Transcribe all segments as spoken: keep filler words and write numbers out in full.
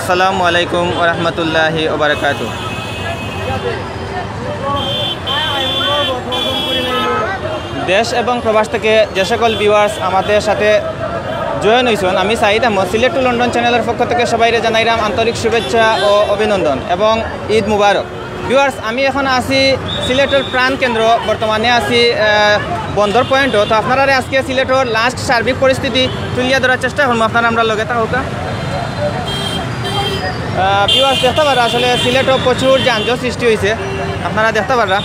আসসালামু আলাইকুম ওয়া রাহমাতুল্লাহি ওয়া বারাকাতুহু। দেশ এবং প্রবাস থেকে যে সকল ভিউয়ার্স আমাদের সাথে জয়েন হইছেন, আমি সাইদ আহমদ, সিলেট টু লন্ডন চ্যানেলের পক্ষ থেকে সবাইরে জানাইলাম আন্তরিক শুভেচ্ছা ও অভিনন্দন এবং ঈদ মুবারক। ভিউয়ার্স, আমি এখন আছি সিলেটের প্রাণ কেন্দ্র, বর্তমানে আছি আহ, বন্দর পয়েন্টও। তো আপনারারে আজকে সিলেটের লাস্ট সার্বিক পরিস্থিতি তুলিয়া ধরার চেষ্টা করবো, আপনারা আমরার লগে থাকউক্কা। ভিউয়ার্স, দেখতা পাররা আসলে সিলেটও প্রচুর যানজট সৃষ্টি হইছে, আপনারা দেখতা পাররা।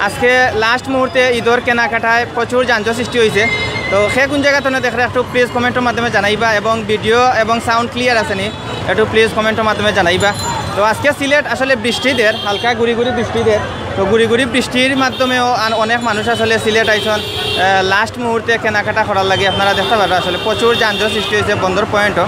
আজকে লাস্ট মুহূর্তে ঈদর কেনাকাটায় প্রচুর যানজট সৃষ্টি হইছে। তো কে কোন জাগা তনে দেখরা একটু প্লিজ কমেন্টর মাধ্যমে জানাইবা, এবং ভিডিও এবং সাউন্ড ক্লিয়ার আছে নি একটু প্লিজ কমেন্টর মাধ্যমে জানাইবা। তো আজকে সিলেট আসলে বৃষ্টি দের, হালকা গুড়ি গুড়ি বৃষ্টি দের। তো গুড়ি গুড়ি বৃষ্টির মাধ্যমেও আন-, অনেক মানুষ আসলে সিলেট আইছন, আহ, লাস্ট মুহূর্তে কেনাকাটা করার লাগি। আপনারা দেখতা পাররা আসলে প্রচুর যানজট সৃষ্টি হইছে বন্দর পয়েন্টও।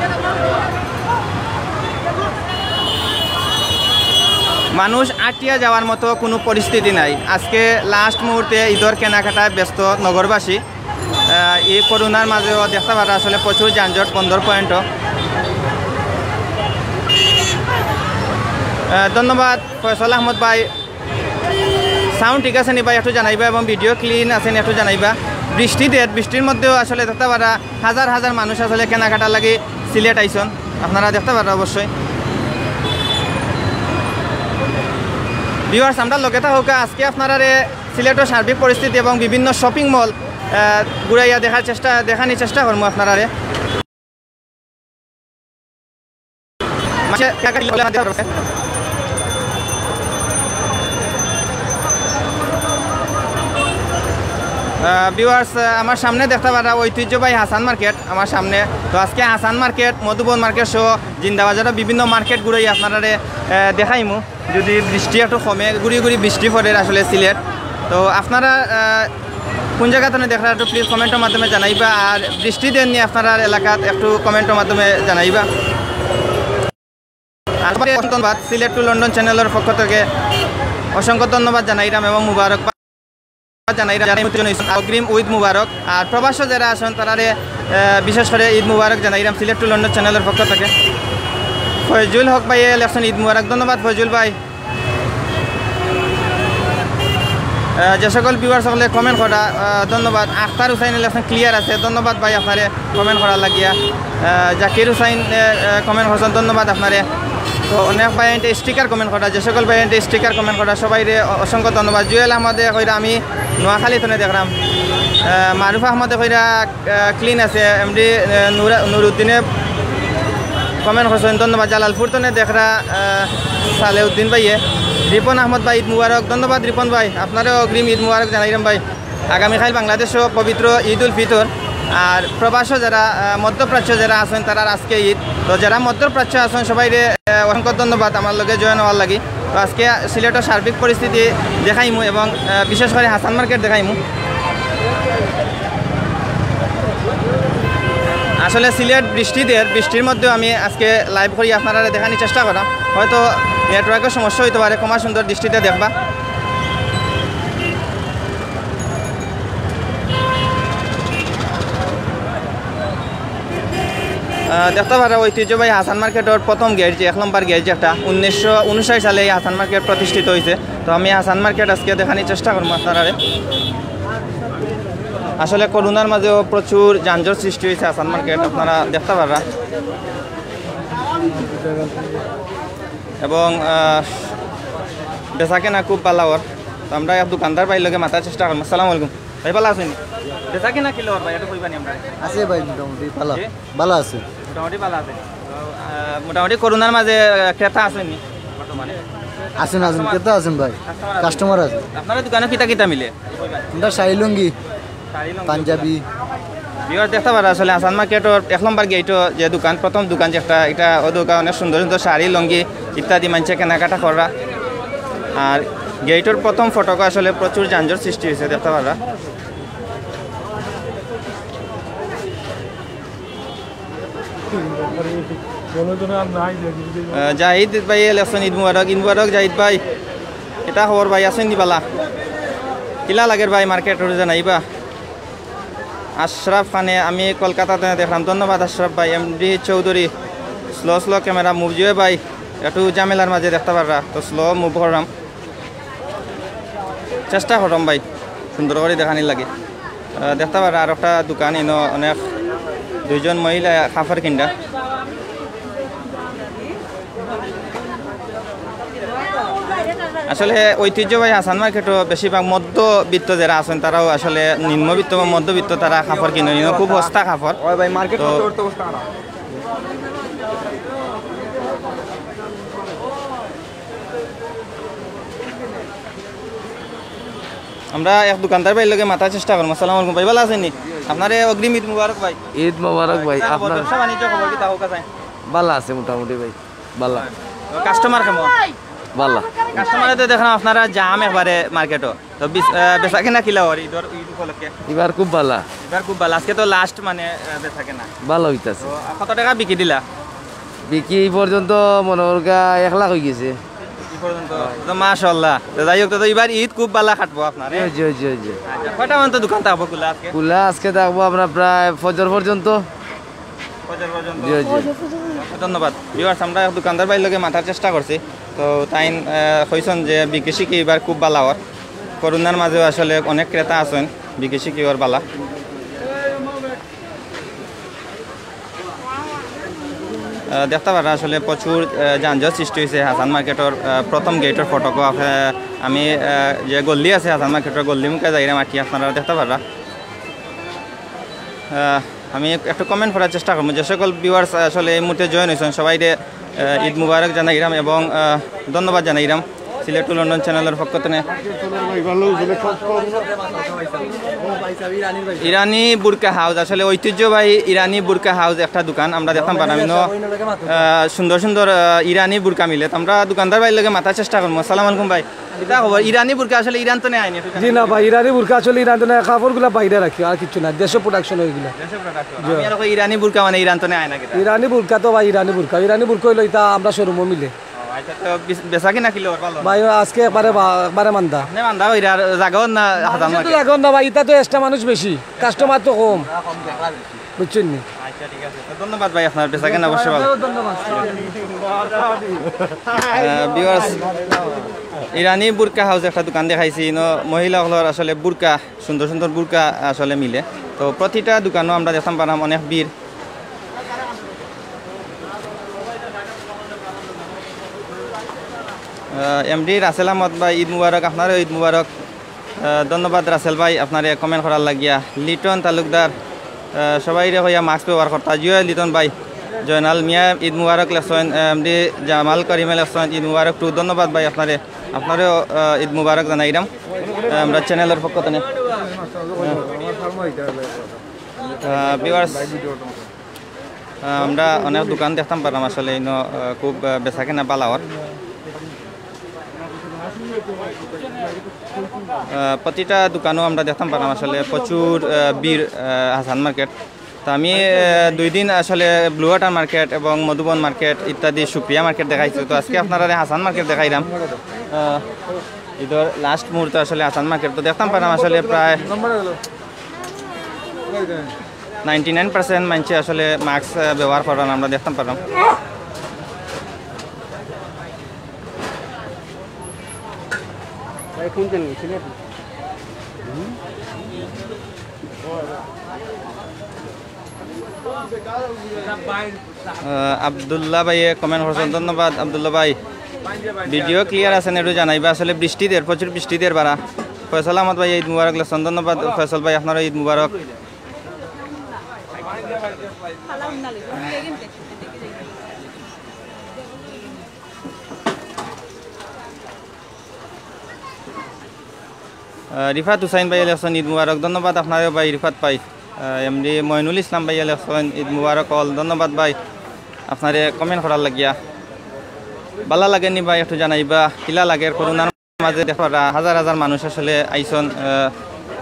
মানুষ আটিয়া যাওয়ার মতো কোনো পরিস্থিতি নাই। আজকে লাস্ট মুহূর্তে ঈদর কেনাকাটায় ব্যস্ত নগরবাসী। আহ, এই করোনার মাঝেও দেখতা পাররা আসলে প্রচুর যানজট বন্দর পয়েন্টও। আহ, ধন্যবাদ ফয়সল আহমদ ভাই। সাউন্ড ঠিক আছে নি ভাই, একটু জানাইবা, এবং ভিডিও ক্লিন আছে নি একটু জানাইবা। বৃষ্টি দের, বৃষ্টির মধ্যেও আসলে দেখতা পাররা হাজার হাজার মানুষ আসলে কেনাকাটার লাগি সিলেট আইছন, আপনারা দেখতা পাররা অবশ্যই। ভিউয়ার্স, আমরার লগে থাকউক্কা, আজকে আপনারারে সিলেটর সার্বিক পরিস্থিতি এবং বিভিন্ন শপিং মল, আহ, ঘুরাইয়া দেখার চেষ্টা, দেখানির চেষ্টা করমু আপনারারে। আহ, ভিউয়ার্স, আহ, আমার সামনে দেখতা পাররা ঐতিহ্যবাহী হাসান মার্কেট আমার সামনে। তো আজকে হাসান মার্কেট, মধুবন মার্কেট সহ জিন্দাবাজারর বিভিন্ন মার্কেট ঘুরাই আপনারারে, আহ, দেখাইমু। যদি বৃষ্টি একটু কমে, গুড়ি গুড়ি বৃষ্টি পড়ের আসলে সিলেট। তো আপনারা, আহ, কোন জাগা তনে দেখরা একটু প্লিজ কমেন্টর মাধ্যমে জানাইবা, আর বৃষ্টি দের নি আপনারার এলাকাত একটু কমেন্টর মাধ্যমে জানাইবা। আর সবাইরে অসংখ্য ধন্যবাদ সিলেট টু লন্ডন চ্যানেলের পক্ষ থেকে, অসংখ্য ধন্যবাদ জানাইরাম এবং মুবারকবাদ জানাইরাম, জানাই মুতজন হইছন, অগ্রিম ঈদ মুবারক। আর প্রবাসও যারা আছন তারারে, আহ, বিশেষ করে ঈদ মুবারক জানাইরাম সিলেট টু লন্ডন চ্যানেলের পক্ষ থেকে। ফয়জুল হক ভাইয়ে লেখছন ঈদ মুবারক, ধন্যবাদ ফয়জুল ভাই। আহ, যে সকল ভিউয়ার্স সকলে কমেন্ট করা, আহ, ধন্যবাদ। আখতার হুসাইন লেখছন ক্লিয়ার আছে, ধন্যবাদ ভাই আপনারে কমেন্ট করার লাগিয়া। আহ, জাকির হুসাইন, আহ, আহ, কমেন্ট করছন, ধন্যবাদ আপনারে। তো অনেক ভাইয়াইন্তে স্টিকার কমেন্ট করা, যে সকল ভাইয়াইন্তে স্টিকার কমেন্ট করা সবাইরে অ-, অসংখ্য ধন্যবাদ। জুয়েল আহমদে কইরা আমি নোয়াখালী তনে দেখরাম। আহ, মারুফ আহমদে কইরা, আহ, ক্লিন আছে। এমডি, আহ, নুরা-, নুরুদ্দিনে কমেন্ট করছন, ধন্যবাদ। জালালপুর তনে দেখরা, আহ, সালেউদ্দিন ভাইয়ে। রিপন আহমদ ভাই, ঈদ মুবারক। ধন্যবাদ রিপন ভাই, আপনারেও অগ্রিম ঈদ মুবারক জানাইরাম ভাই। আগামীকাল বাংলাদেশও পবিত্র ঈদ উল ফিতর। আর প্রবাসও যারা, আহ, মধ্যপ্রাচ্য যারা আছন, তারার আজকে ঈদ। তো যারা মধ্যপ্রাচ্য আছন, সবাইরে, আহ, অসংখ্য ধন্যবাদ আমার লগে জয়েন হওয়ার লাগি। তো আজকে সিলেটর সার্বিক পরিস্থিতি দেখাইমু এবং, আহ, বিশেষ করে হাসান মার্কেট দেখাইমু। আসলে সিলেট বৃষ্টি দের, বৃষ্টির মধ্যেও আমি আজকে লাইভ করি আপনারারে দেখানির চেষ্টা করাম। হয়তো নেটওয়ার্কের সমস্যা হইতে পারে, ক্ষমা সুন্দর দৃষ্টিতে দেখবা। আহ, দেখতা পাররা ঐতিহ্যবাহী হাসান মার্কেটর প্রথম গেট, যে এক নম্বর গেট, যেটা উনিশশো উনষাট সালে এই হাসান মার্কেট প্রতিষ্ঠিত হইছে। তো আমি হাসান মার্কেট আজকে দেখানির চেষ্টা করমু আপনারারে। আসলে করোনার মাঝেও প্রচুর যানজট সৃষ্টি হইছে হাসান মার্কেট, আপনারা দেখতা পাররা। এবং, আহ, বেচা কেনা খুব ভালা অর। তো আমরা এক দোকানদার ভাইর লগে মাতার চেষ্টা করমু। আসসালামু আলাইকুম। ভাই, ভালা আছইন নি? বেচা কিনা কিলা অর ভাই, একটু কইবা নি আমরারে? আছে ভাই, মোটামুটি ভালা। জি? ভালা আছে। মোটামুটি ভালা আছে। তো, আহ, মোটামুটি করোনার মাঝে, আহ, ক্রেতা আছইন নি বর্তমানে? আছইন, আছইন, ক্রেতা আছইন ভাই। কাস্টমার আছে। কাস্টমার আছে। আপনারার দোকানো কিতা কিতা মিলে? আমরা শাড়ি লুঙ্গি, শাড়ি লুঙ্গি। পাঞ্জাবি। ভিউয়ার দেখতা পাররা আসলে হাসান মার্কেটর এক নম্বর গেটও যে দোকান, প্রথম দোকান যেটা, এটা ও দোকান অনেক সুন্দর সুন্দর শাড়ি, লুঙ্গি ইত্যাদি মানষে কেনাকাটা কররা। আর গেটর প্রথম ফটকো আসলে প্রচুর যানজট সৃষ্টি হইছে, দেখতা পাররা। আহ, জাহিদ ভাই লেখছন ঈদ মুবারক, ঈদ মুবারক জাহিদ ভাই। কিতা খবর ভাই, আছইন নি ভালা? কিলা লাগের ভাই মার্কেটর জানাইবা? আশরাফ খানে, আমি কলকাতা তনে দেখরাম, ধন্যবাদ আশরাফ ভাই। MD Chowdhury, slow slow camera move যে ভাই, একটু ঝামেলার মাঝে দেখতা পাররা, তো স্লো মুভ কররাম, চেষ্টা কররাম ভাই সুন্দর করি দেখানির লাগি। আহ, দেখতা পাররা আর একটা দোকান, ইনো অনেক দুইজন মহিলা কাপড় কিনরা। আসলে ঐতিহ্যবাহী হাসান মার্কেটও বেশিরভাগ মধ্যবিত্ত যারা আছেন, তারাও আসলে নিম্নবিত্ত বা মধ্যবিত্ত, তারা কাপড় কিনইন, ইনো খুব সস্তা কাপড়। ওই ভাই, মার্কেট তো করতে করতে অবস্থা খারাপ। আমরা এক দোকানদার ভাইর লগে মাতার চেষ্টা করমু। আসসালামু আলাইকুম ভাই, ভালা আছইন নি? আপনারে অগ্রিম ঈদ মুবারক ভাই। ঈদ মোবারক ভাই। কিতা খবর? আপনার ব্যবসা বাণিজ্য খবর কিতা, হউক আছে? ভালা আছে মোটামুটি ভাই, ভালা। তো কাস্টমার কেমন? ভালা। কাস্টমারে তো দেখলাম আপনারা জাম একবারে মার্কেটও। তো বিস-, আহ, বেচা কিনা কিলা অর ঈদর, ঈদ উপলক্ষে? এবার খুব ভালা। এবার খুব ভালা। আজকে তো লাস্ট মানে, আহ, বেচা কিনা। ভালা অইতাছে। তো কত টেকা বিকি দিলা? বিকি এই পর্যন্ত মনে করগা এক লাখ অইগেছে। এই পর্যন্ত? তো মাশাআল্লাহ। তো যাই হউক, তো, তো এবার ঈদ খুব ভালা কাটবো আপনার, জি, হ্যাঁ? জি, জি, জি। আচ্ছা, কয়টা পর্যন্ত দোকান থাকবো খোলা আজকে? খোলা আজকে থাকবো আমরা প্রায় ফজর পর্যন্ত। ফজর পর্যন্ত? জি, জি। ধন্যবাদ। ভিউয়ার্স, আমরা এক দোকানদার ভাইর লগে মাতার চেষ্টা করছি। তো তাইন, আহ, কইছইন যে বিকি শিকি এবার খুব ভালা অর। করোনার মাঝেও আসলে অনেক ক্রেতা আছইন, বিকি শিকি অর ভালা। আহ, দেখতা পাররা আসলে প্রচুর, আহ, যানজট সৃষ্টি অইছে হাসান মার্কেটর, আহ, প্রথম গেটর ফটকো। আহ, আমি, আহ, যে গল্লি আছে হাসান মার্কেটর গল্লি মুখে যাইরাম আটি, আপনারা দেখতা পাররা। আহ, আমি এক-, একটু কমেন্ট পড়ার চেষ্টা করমু। যে সকল ভিউয়ার্স আসলে এই মুহূর্তে জয়েন অইছইন, সবাইরে, আহ, ঈদ মুবারক জানাইরাম এবং, আহ, ধন্যবাদ জানাইরাম সিলেট টু লন্ডন চ্যানেলর পক্ষ থেকে। ইরানি বুরকা হাউস, আসলে ঐতিহ্যবাহী ইরানি বুরকা হাউস একটা দোকান আমরা দেখতাম পারলাম। ইনো, আহ, সুন্দর সুন্দর, আহ, ইরানি বুরকা মিলে। তো আমরা দোকানদার ভাইর লগে মাতার চেষ্টা করমু। আসসালামু আলাইকুম ভাই, কিতা খবর? ইরানি বুরকা আসলে ইরান তো নেয় আইনি? জি না ভাই, ইরানি বুরকা আসলে ইরান তো নেয়, কাপড়গুলা বাইরে রাখি, আর কিচ্ছু না, দেশো প্রোডাকশন অইগুলা। দেশো প্রোডাকশন। জি। আমি আর কই ইরানি বুরকা মানে ইরান তো নেয় আয় না কিতা? ইরানি বুরকা তো ভাই ইরানি বুরকা, ইরানি বুরকা অইলো ইতা আমরা শোরুমও মিলে। ও, আচ্ছা, তো বিস-, বেচা কিনা কিলা অর ভালা? ভাই, আজকে একবারে বা-, একবারে মান্দা। আপনে মান্দা অইরা, আর জাগাও না, হাজার মার্কেট। জাগাও না ভাই, ইতা তো এক্সট্রা মানুষ বেশি, কাস্টমার তো কম। বুঝছইন নি? আচ্ছা, ঠিক আছে। তো ধন্যবাদ ভাই, আপনার বেচা কিনা অবশ্যই ভালা। ধন্যবাদ। আহ, ভিউয়ার্স, ইরানি বুরকা হাউস একটা দোকান দেখাইছি, ইনো মহিলা অকলর আসলে বুরকা, সুন্দর সুন্দর বুরকা আসলে মিলে। তো প্রতিটা দোকানো আমরা দেখতাম পারলাম অনেক ভিড়। আহ, এমডি রাসেল আহমদ ভাই, ঈদ মুবারক, আপনারেও ঈদ মুবারক। আহ, ধন্যবাদ রাসেল ভাই, আপনারে কমেন্ট করার লাগিয়া। লিটন তালুকদার, আহ, সবাইরে কইয়া মাস্ক ব্যবহার করতা। জি অয় লিটন ভাই। জয়নাল মিয়া ঈদ মুবারক লেখছইন, আহ, এমডি জামাল করিমে লেখছইন ঈদ মুবারক টু। ধন্যবাদ ভাই আপনারে, আপনারেও, আহ, ঈদ মুবারক জানাইরাম, আহ, আমরা চ্যানেলর পক্ষ থেকে। আহ, ভিউয়ার্স, আহ, আমরা অনেক দোকান দেখতাম পারলাম আসলে ইনো, আহ, খুব, আহ, বেচা কিনা ভালা অর। আহ, প্রতিটা দোকানো আমরা দেখতাম পারলাম আসলে প্রচুর, আহ, ভিড়, আহ, হাসান মার্কেট। তো আমি, আহ, দুই দিন আসলে ব্লু ওয়াটার মার্কেট এবং মধুবন মার্কেট ইত্যাদি সুপ্রিয়া মার্কেট দেখাইছি। তো আজকে আপনারারে হাসান মার্কেট দেখাইরাম। আহ, ঈদর লাস্ট মুহূর্ত আসলে হাসান মার্কেট। তো দেখতাম পারলাম আসলে প্রায় নাইনটি নাইন পার্সেন্ট মানষে আসলে মাস্ক, আহ, ব্যবহার কররা আমরা দেখতাম পারলাম। ভাই, কোন চ্যানেল? সিলেট? আহ, আব্দুল্লাহ ভাইয়ে কমেন্ট করছইন, ধন্যবাদ আব্দুল্লাহ ভাই। ভিডিও ক্লিয়ার আছে নি একটু জানাইবা, আসলে বৃষ্টি দের, প্রচুর বৃষ্টি দের বারা। ফয়সাল আহমদ ভাই ঈদ মুবারক লেখছইন, ধন্যবাদ ফয়সাল ভাই, আপনারও ঈদ মুবারক। আহ, রিফাত হুসাইন ভাইয়ে লেখছইন ঈদ মুবারক, ধন্যবাদ আপনারেও ভাই রিফাত ভাই। আহ, এমডি মইনুল ইসলাম ভাইয়ে লেখছইন ঈদ মুবারক অল, ধন্যবাদ ভাই, আপনারে কমেন্ট করার লাগিয়া। ভালা লাগে নি ভাই একটু জানাইবা, কিলা লাগের করোনার মাঝে দেখরা হাজার হাজার মানুষ আসলে আইছইন, আহ,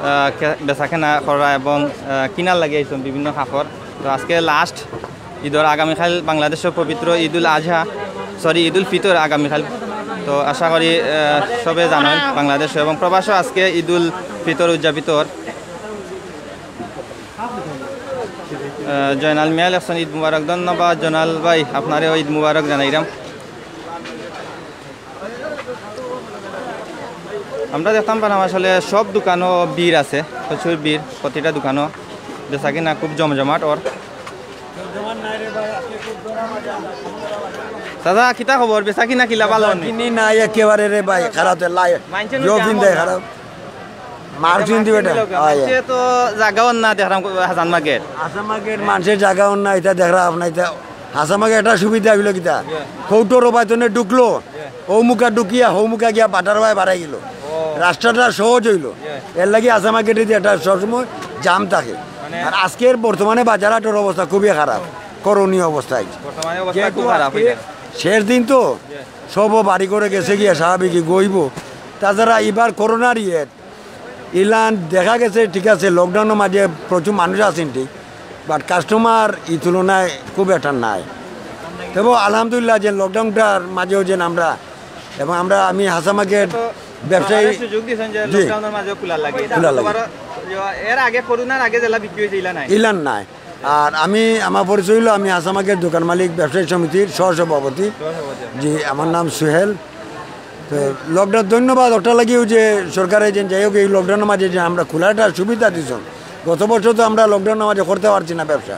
আহ, কে-, বেচা কেনা কররা এবং, আহ, কিনার লাগি আইছইন বিভিন্ন কাপড়। তো আজকে লাস্ট ঈদর, আগামীকাইল বাংলাদেশো পবিত্র ঈদুল আজহা, সরি, ঈদুল ফিতর আগামীকাইল। তো আশা করি, আহ, সবে জানইন বাংলাদেশো এবং প্রবাসো আজকে ঈদুল ফিতর উদযাপিত অর। আহ, জয়নাল মিয়া লেখছইন, "ঈদ মুবারক।" ধন্যবাদ জয়নাল ভাই, আপনারেও ঈদ মুবারক জানাইরাম। আমরা দেখতাম পারাম আসলে সব দোকানো ভিড় আছে, প্রচুর ভিড়, প্রতিটা দোকানো বেচাকিনা খুব জমজমাট অর। দাদা, কিতা খবর? বেচাকিনা কিলা, ভালা নি? কিনি নাই একেবারে রে ভাই, খারাপ তো লাই। মানষে নু ইয়ো জাম দিন দেয় অর না। খারাপ। মার্জিন দিবে এটা। মানষে তো জাগাও না দেখরাম হাসান মার্কেট। হাসান মার্কেট মানষর জাগাও না, ইটা দেখরাম আপনার ইটা। হাসান মার্কেট একটা সুবিধা অইলো কিতা? কৌটোর বাইতনে ঢুকলো, ও মুখা ঢুকিয়া, হো মুখা গিয়া বাটার বায় বাড়াই গেল। রাস্তাটা সহজ অইলো। এর লাগি হাসান মার্কেটে যে একটা সবসময় জাম থাকে। মানে আর আজকের বর্তমানে বাজার হাটর অবস্থা খুবই খারাপ, করণীয় অবস্থায়। বর্তমানে অবস্থা যেহেতু খুব খারাপ আজকে অইলো। শেষ দিন তো, সব বাড়ি করে গেছে গিয়া স্বাভাবিক গইব। তাছাড়া এবার করোনার ইয়ে, ইলান দেখা গেছে ঠিক আছে, লকডাউনের মাঝে প্রচুর মানুষ আছেন ঠিক, বাট কাস্টমার এই তুলনায় খুব একটা নাই। তবে আলহামদুলিল্লাহ যে লকডাউনটার মাঝেও যে আমরা, এবং আমরা, আমি হাসান মার্কেট ব্যবসায়ী। সুযোগ দিয়েছেন যে জি। লকডাউনের মাঝেও খোলা লাগে। খোলা লাগে। এর আগে করোনার আগে যেলা বিক্রি হয়েছে ইলা নাই। ইলান নাই। আর আমি, আমার পরিচয় হলো, আমি হাসান মার্কেট দোকান মালিক ব্যবসায়ী সমিতির সহসভাপতি। জি, আমার নাম সুহেল। তো লকডাউন, ধন্যবাদ ওটা লাগিও যে সরকারে যে যাই হোক এই লকডাউনের মাঝে যে আমরা খোলাটা সুবিধা দিছন। গত বছর তো আমরা লকডাউনের মাঝে করতে পারছি না ব্যবসা,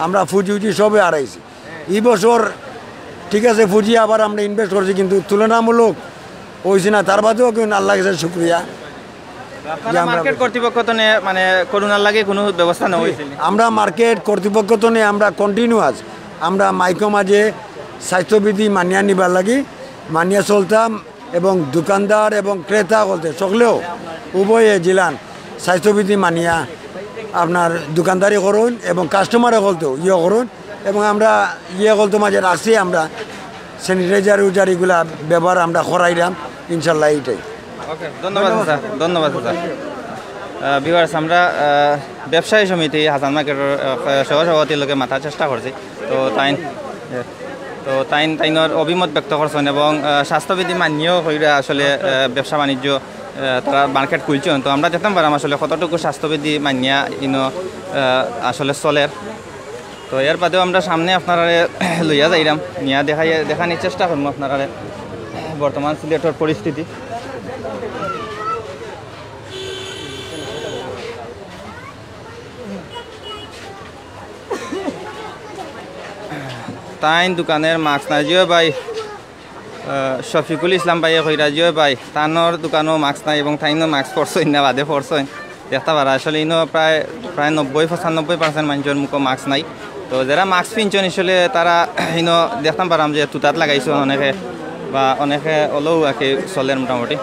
আমরা পুঁজি উজি সবে হারাইছি। এই বছর ঠিক আছে, পুঁজি আবার আমরা ইনভেস্ট করছি, কিন্তু তুলনামূলক হইছে না। তার বাদেও কিন্তু আল্লাহর কাছে শুক্রিয়া। আপনারা যে আমরা মার্কেট কর্তৃপক্ষ তো নে, মানে, করোনার লাগে কোনো ব্যবস্থা নেওয়া হয়েছিল? আমরা মার্কেট কর্তৃপক্ষ তো নে, আমরা কন্টিনিউয়াস, আমরা মাইকো মাঝে স্বাস্থ্যবিধি মানিয়া নিবার লাগি, মানিয়া চলতাম, এবং দোকানদার এবং ক্রেতা বলতে সকলেও উভয়ে জিলান স্বাস্থ্যবিধি মানিয়া আপনার দোকানদারি করুন এবং কাস্টমারে বলতেও ইয়ে করুন। এবং আমরা ইয়ে বলতে মাঝে রাখছি, আমরা স্যানিটাইজার উজার এগুলা ব্যবহার আমরা করাইলাম, ইনশাল্লাহ এইটাই। ওকে, ধন্যবাদ স্যার, ধন্যবাদ স্যার। ভিউয়ার্স, আমরা আহ, ব্যবসায়ী সমিতি হাসান মার্কেটর আহ, সহসভাপতির লগে মাতার চেষ্টা করছি। তো তাইন, তো তাইন তাইনর অভিমত ব্যক্ত করছেন এবং আহ, স্বাস্থ্যবিধি মানিয়েও কইরা আসলে আহ, ব্যবসা বাণিজ্য আহ, তারা মার্কেট খুলছেন। তো আমরা দেখতাম পারাম আসলে কতটুকু স্বাস্থ্যবিধি মানিয়া ইনো আহ, আসলে চলের। তো এর বাদেও আমরা সামনে আপনারারে লইয়া যাইরাম, নিয়া দেখাই, দেখানির চেষ্টা করবো আপনারারে বর্তমান সিলেটর পরিস্থিতি। তাইন দোকানের মাস্ক নাই, জিও ভাই। আহ, শফিকুল ইসলাম ভাইয়ে কইরা, জিও ভাই, তানর দোকানও মাস্ক নাই এবং তাইনও মাস্ক পরছইন না, বাদে পরছইন। দেখতা পারা, আসলে ইনো প্রায়, প্রায় নব্বই পঁচানব্বই পার্সেন্ট মানুষের মুখো মাস্ক নাই। তো যারা মাস্ক পিনছইন আসলে তারা ইনো দেখতাম পারাম যে তুতাত লাগাইছইন অনেকে, বা অনেকে অলৌ আর কি চলের মোটামুটি।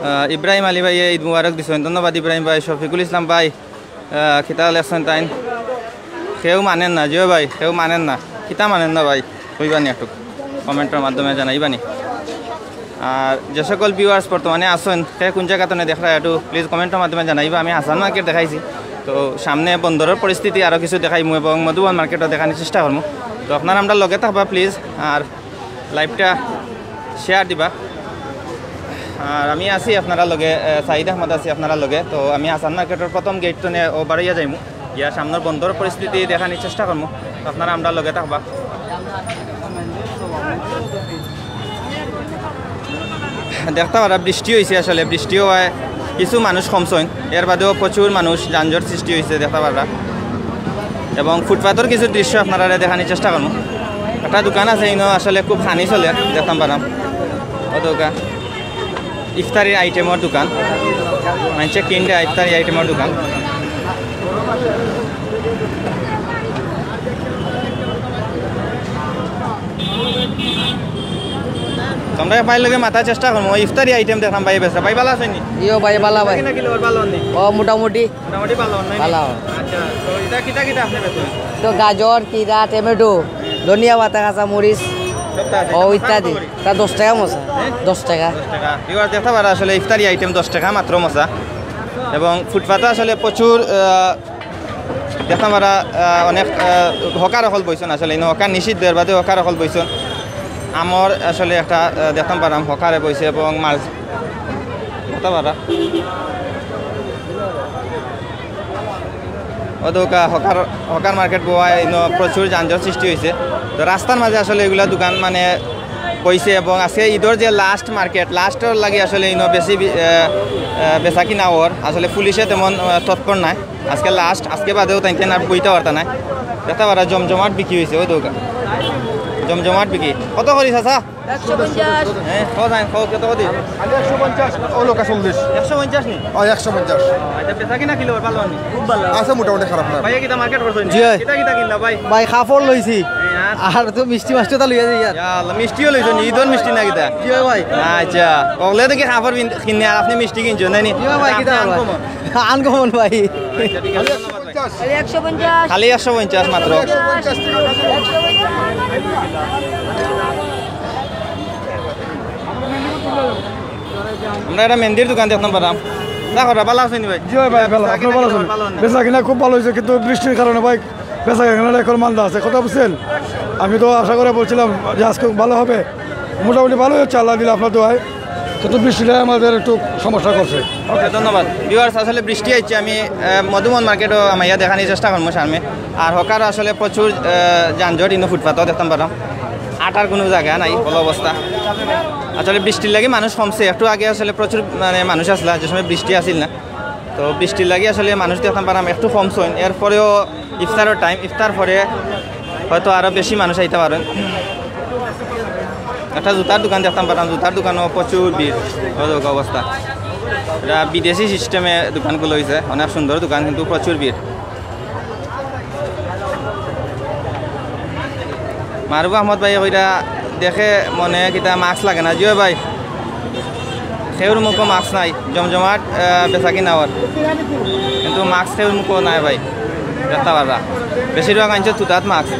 আহ, ইব্রাহিম আলী ভাইয়ে ঈদ মুবারক দিছইন, ধন্যবাদ ইব্রাহিম ভাই। শফিকুল ইসলাম ভাই, আহ, কিতা লেখছইন তাইন? কেউ মানেন না, জিও ভাই, কেউ মানেন না। কিতা মানেন না ভাই? কইবানি একটু, কমেন্টর মাধ্যমে জানাইবানি। আর যে সকল ভিউয়ার্স বর্তমানে আছইন, কে কোন জাগা তনে দেখরা একটু প্লিজ কমেন্টর মাধ্যমে জানাইবা। আমি হাসান মার্কেট দেখাইছি, তো সামনে বন্দরর পরিস্থিতি আরও কিছু দেখাইমু এবং মধুবন মার্কেটও দেখানির চেষ্টা করমু। তো আপনারা আমরার লগে থাকবা প্লিজ, আর লাইভটা শেয়ার দিবা। আর আমি আছি আপনারার লগে, আহ, সাইদ আহমদ আছি আপনারার লগে। তো আমি হাসান মার্কেটর প্রথম গেট তনে ও বারইয়া যাইমু, গিয়া সামনর বন্দর পরিস্থিতি দেখানির চেষ্টা করমু। আপনারা আমরার লগে থাকবা। দেখতা পারা বৃষ্টি অইছে, আসলে বৃষ্টি অওয়ায় কিছু মানুষ কমছইন, এর বাদেও প্রচুর মানুষ যানজট সৃষ্টি অইছে দেখতা পারা। এবং ফুটপাতর কিছু দৃশ্য আপনারারে দেখানির চেষ্টা করমু। একটা দোকান আছে ইনো, আসলে খুব খানি চলের, দেখতাম পারাম। অতকা ইফতারির আইটেমর দোকান, মানষে কিনরা ইফতারি আইটেমর দোকান। তো আমরা ভাইর লগে মাতার চেষ্টা করমু, ইফতারি আইটেম দেখলাম ভাই বেচরা। ভাই ভালা আছইন নি? ইয়ো ভাই, ভালা ভাই। কিনা কিলো ভালা অইন নি? ও মোটামুটি। মোটামুটি ভালা অইন নি? ভালা অইন। আচ্ছা, তো ইটা কিতা কিতা আপনে বেচইন? তো গাজর, কিরা, টমেটো, ধনিয়া পাতা, কাঁচা মরিচ, সবটা আছে। ও ইত্যাদি। তা দশ টেকা মোচা। হ্যাঁ? দশ টেকা। দশ টেকা। ভিউয়ার দেখতা পারা আসলে ইফতারি আইটেম দশ টেকা মাত্র মোচা। এবং ফুটপাতে আসলে প্রচুর, আহ, দেখতা পারা, আহ, অনেক, আহ, হকার অকল বইছইন আসলে। ইনো হকার নিষিদ্ধ, এর বাদে হকার অকল বইছইন। আমর আসলে একটা, আহ, দেখতাম পারাম হকারে বইছে এবং মাছ দেখতাম পারা। অদৌকা হকার, হকার মার্কেট বওয়ায় ইনো প্রচুর যানজট সৃষ্টি হইছে। তো রাস্তার মাঝে আসলে এগুলা দোকান মানে বইছে এবং আজকে ঈদর যে লাস্ট মার্কেট, লাস্টর লাগি আসলে ইনো বেশি বি-, আহ, আহ, বেচা কিনা অর। আসলে পুলিশে তেমন, আহ, তৎপর নাই। আজকে লাস্ট, আজকে বাদেও তাইন তাইন আর বইতা পারতা নায়। দেখতাম পারা জমজমাট বিক্রি হইছে, অদৌকা জমজমাট বিক্রি। কত করি চাচা? একশো পঞ্চাশ। হ্যাঁ, কত দাম, কত, কত করি? খালি একশো পঞ্চাশ, অউ লউক্কা চল্লিশ। একশো পঞ্চাশ নি? অয়, একশো পঞ্চাশ। আচ্ছা, বেচা কিনা কিলা ভালা নি? খুব ভালা। আছে মোটামুটি, খারাপ না। ভাইয়ে কিতা মার্কেট করছইন? জি অয়। কিতা কিতা কিনলা ভাই? ভাই, কাপড় লইছি। হ্যাঁ, আর? আর তো মিষ্টি মাছ তো লইয়া যাই আর। ইয়া আল্লাহ, মিষ্টিও লইছইন নি? ঈদর মিষ্টি না কিতা? জি অয় ভাই। আচ্ছা, অকলে দেখি কাপড় কিন-, কিনে আর আপনে মিষ্টি কিনছইন, নায় নি? জি অয় ভাই, কিতা আপনে ভাই? Uncommon। Uncommon ভাই। আচ্ছা, ঠিক আছে, ধন্যবাদ ভাই। খালি একশো পঞ্চাশ। খালি একশো পঞ্চাশ মাত্র। একশো পঞ্চাশ টাকা। আমরা একটা মেহেন্দির দোকান দেখতাম পারাম। না করা, ভালা আছইন নি ভাই? জি অয় ভাই, ভালা। বেচা কিনা কিলা ভালা আছইন? বেচা কিনা খুব ভালা হইছে, কিন্তু বৃষ্টির কারণে ভাই বেচা কিনা এখন মান্দা আছে। কথা বুঝছেন? আমি তো আশা করে বলছিলাম যে আজকে ভালা হবে, মোটামুটি ভালা হচ্ছে আল্লাহ দিলে আপনার দোয়ায়। কিন্তু বৃষ্টিটাই আমাদের একটু সমস্যা করছে। ওকে, ধন্যবাদ। Viewers, আসলে বৃষ্টি আইছে, আমি, আহ, মধুবন মার্কেটও আমাইয়া দেখানির চেষ্টা করমু সামনে। আর হকারও আসলে প্রচুর, আহ, যানজট, ইনো ফুটপাতও দেখতাম পারাম, আটার কুনু জাগা নাই, অলা অবস্থা। আসলে বৃষ্টির লাগি মানুষ কমছে, একটু আগে আসলে প্রচুর মানে মানুষ আছলা, যে সময় বৃষ্টি আছিল না, তো বৃষ্টির লাগি আসলে মানুষ দেখতাম পারাম একটু কমছইন। এরপরেও ইফতারর টাইম, ইফতার পরে হয়তো আরো বেশি মানুষ আইতা পারইন। একটা জুতার দোকান দেখতাম পারাম, জুতার দোকানও প্রচুর ভিড়, অদৌকা অবস্থা। এটা বিদেশি সিস্টেমে দোকানগুলো হইছে, অনেক সুন্দর দোকান, কিন্তু প্রচুর ভিড়। মারুফ আহমদ ভাই কইরা দেখে মনে কিতা মাস্ক লাগে না, জি অয় ভাই। কেউর মুখো মাস্ক নাই, জমজমাট, আহ, বেচা কিনা অর, কিন্তু মাস্ক কেউর মুখো নাই ভাই, দেখতাম পারা। বেশিরভাগ আনছে তুতাত মাস্ক।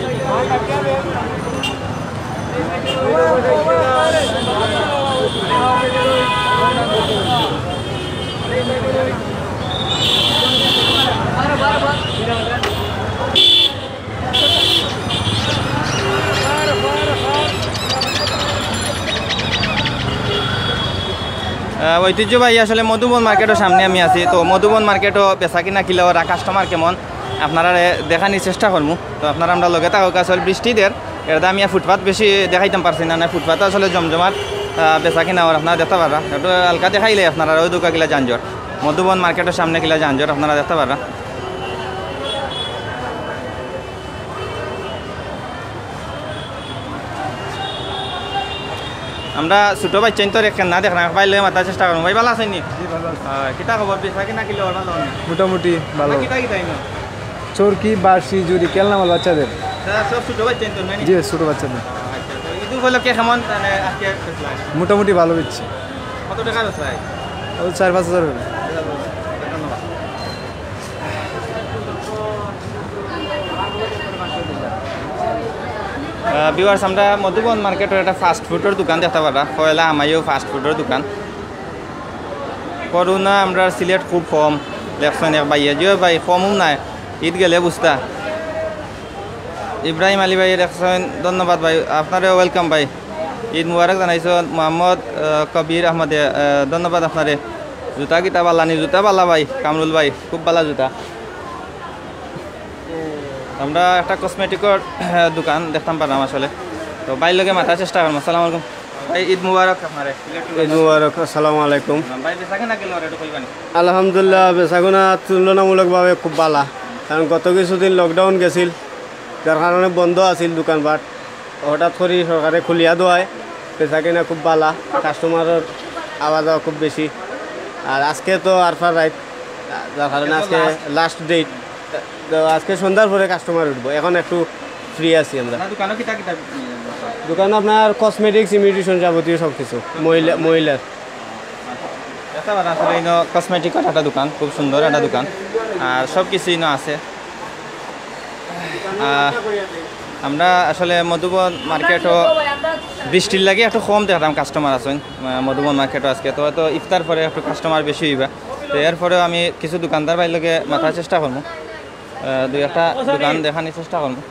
আহ, ঐতিহ্যবাহী আসলে মধুবন মার্কেটর সামনে আমি আছি। তো মধুবন মার্কেটও বেচা কিনা কিলা অর, কাস্টমার কেমন, আপনারারে দেখানির চেষ্টা করমু। তো আপনারা আমরার লগে থাকউক্কা। আসলে বৃষ্টি দের, এর দাম ইয়া ফুটপাত বেশি দেখাইতাম পারছি না, না ফুটপাত আসলে জমজমাট, আহ, বেচা কিনা অর, আপনারা দেখতা পাররা। একটু হালকা দেখাইলে আপনারা অদৌকা কিলা যানজট, মধুবন মার্কেটর সামনে কিলা যানজট আপনারা দেখতা পাররা। আমরা ছোট বাচ্চাইন্তর একখান না দেখলাম, ভাইর লগে মাতার চেষ্টা করমু। ভাই, ভালা আছইন নি? জি, ভালা আছি। আহ, কিতা খবর? বেচা কিনা কিলা অর, ভালা অর নি? মোটামুটি ভালা। ভাই, কিতা কিতা আনইন? চরকি, বাঁশি, জুড়ি, খেলনা মাল বাচ্চাদের। দাদা, সব ছোট বাচ্চাইন্তর নায় নি? জি, ছোট বাচ্চাদের। আচ্ছা, তো ঈদ উপলক্ষে কেমন, মানে, আজকে বেচলা? মোটামুটি ভালা বেচছি। কত টেকা বেচলা? ওই চার পাঁচ হাজার অইবো। ধন্যবাদ। আহ, viewers, আমরা মধুবন মার্কেটর একটা ফাস্ট ফুডর দোকান দেখতা পাররা, পয়লা আমাইও ফাস্ট ফুডর দোকান। করোনা আমরার সিলেট খুব কম, দেখছইন এক ভাইয়ে, জি অয় ভাই, কমও নায়, ঈদ গেলে বুঝতা। ইব্রাহিম আলী ভাই দেখছইন, ধন্যবাদ ভাই, আপনারেও welcome ভাই, ঈদ মুবারক জানাইছইন। মোহাম্মদ, আহ, কবির আহমদে, আহ, ধন্যবাদ আপনারে। জুতা কিতা ভালা নি? জুতা ভালা ভাই, কামরুল ভাই, খুব ভালা জুতা। আমরা একটা কসমেটিকর, আহ, দোকান দেখতাম পারলাম আসলে, তো ভাইর লগে মাতার চেষ্টা করমু। আসসালামু আলাইকুম ভাই, ঈদ মুবারক আপনারে। ঈদ মুবারক, আসসালামু আলাইকুম। ভাই, বেচা কিনা কিলা অর, একটু কইবা নি? আলহামদুলিল্লাহ, বেচাকেনা তুলনামূলকভাবে খুব ভালা, কারণ গত কিছুদিন লকডাউন গেছিল, যার কারণে বন্ধ আছিল দোকানপাট। হঠাৎ করি সরকারে খুলিয়া দেওয়ায় বেচাকেনা খুব ভালা, কাস্টমারর আওয়া যাওয়া খুব বেশি। আর আজকে তো আরফার রাইত, যার কারণে আজকে আজকে তো লাস্ট ডেট। তো আজকে সন্ধ্যার পরে কাস্টমার উঠবো, এখন একটু ফ্রি আছি আমরা। আপনার দোকানো কিতা কিতা? দোকানো আপনার কসমেটিক্স, ইমিটেশন, যাবতীয় সব কিছু, মহিলা, মহিলার। দেখতা পাররা আসলে ইনো কসমেটিকর একটা দোকান, খুব সুন্দর একটা দোকান, আর সব কিছু ইনো আছে। আহ, আমরা আসলে মধুবন মার্কেটও বৃষ্টির লাগি একটু কম দেখলাম কাস্টমার আছইন, আহ, মধুবন মার্কেটও আজকে তো হয়তো ইফতার পরে একটু কাস্টমার বেশি অইবা। তো এরপরেও আমি কিছু দোকানদার ভাইর লগে মাতার চেষ্টা করমু, আহ, দুই একটা দোকান দেখানির চেষ্টা করমু।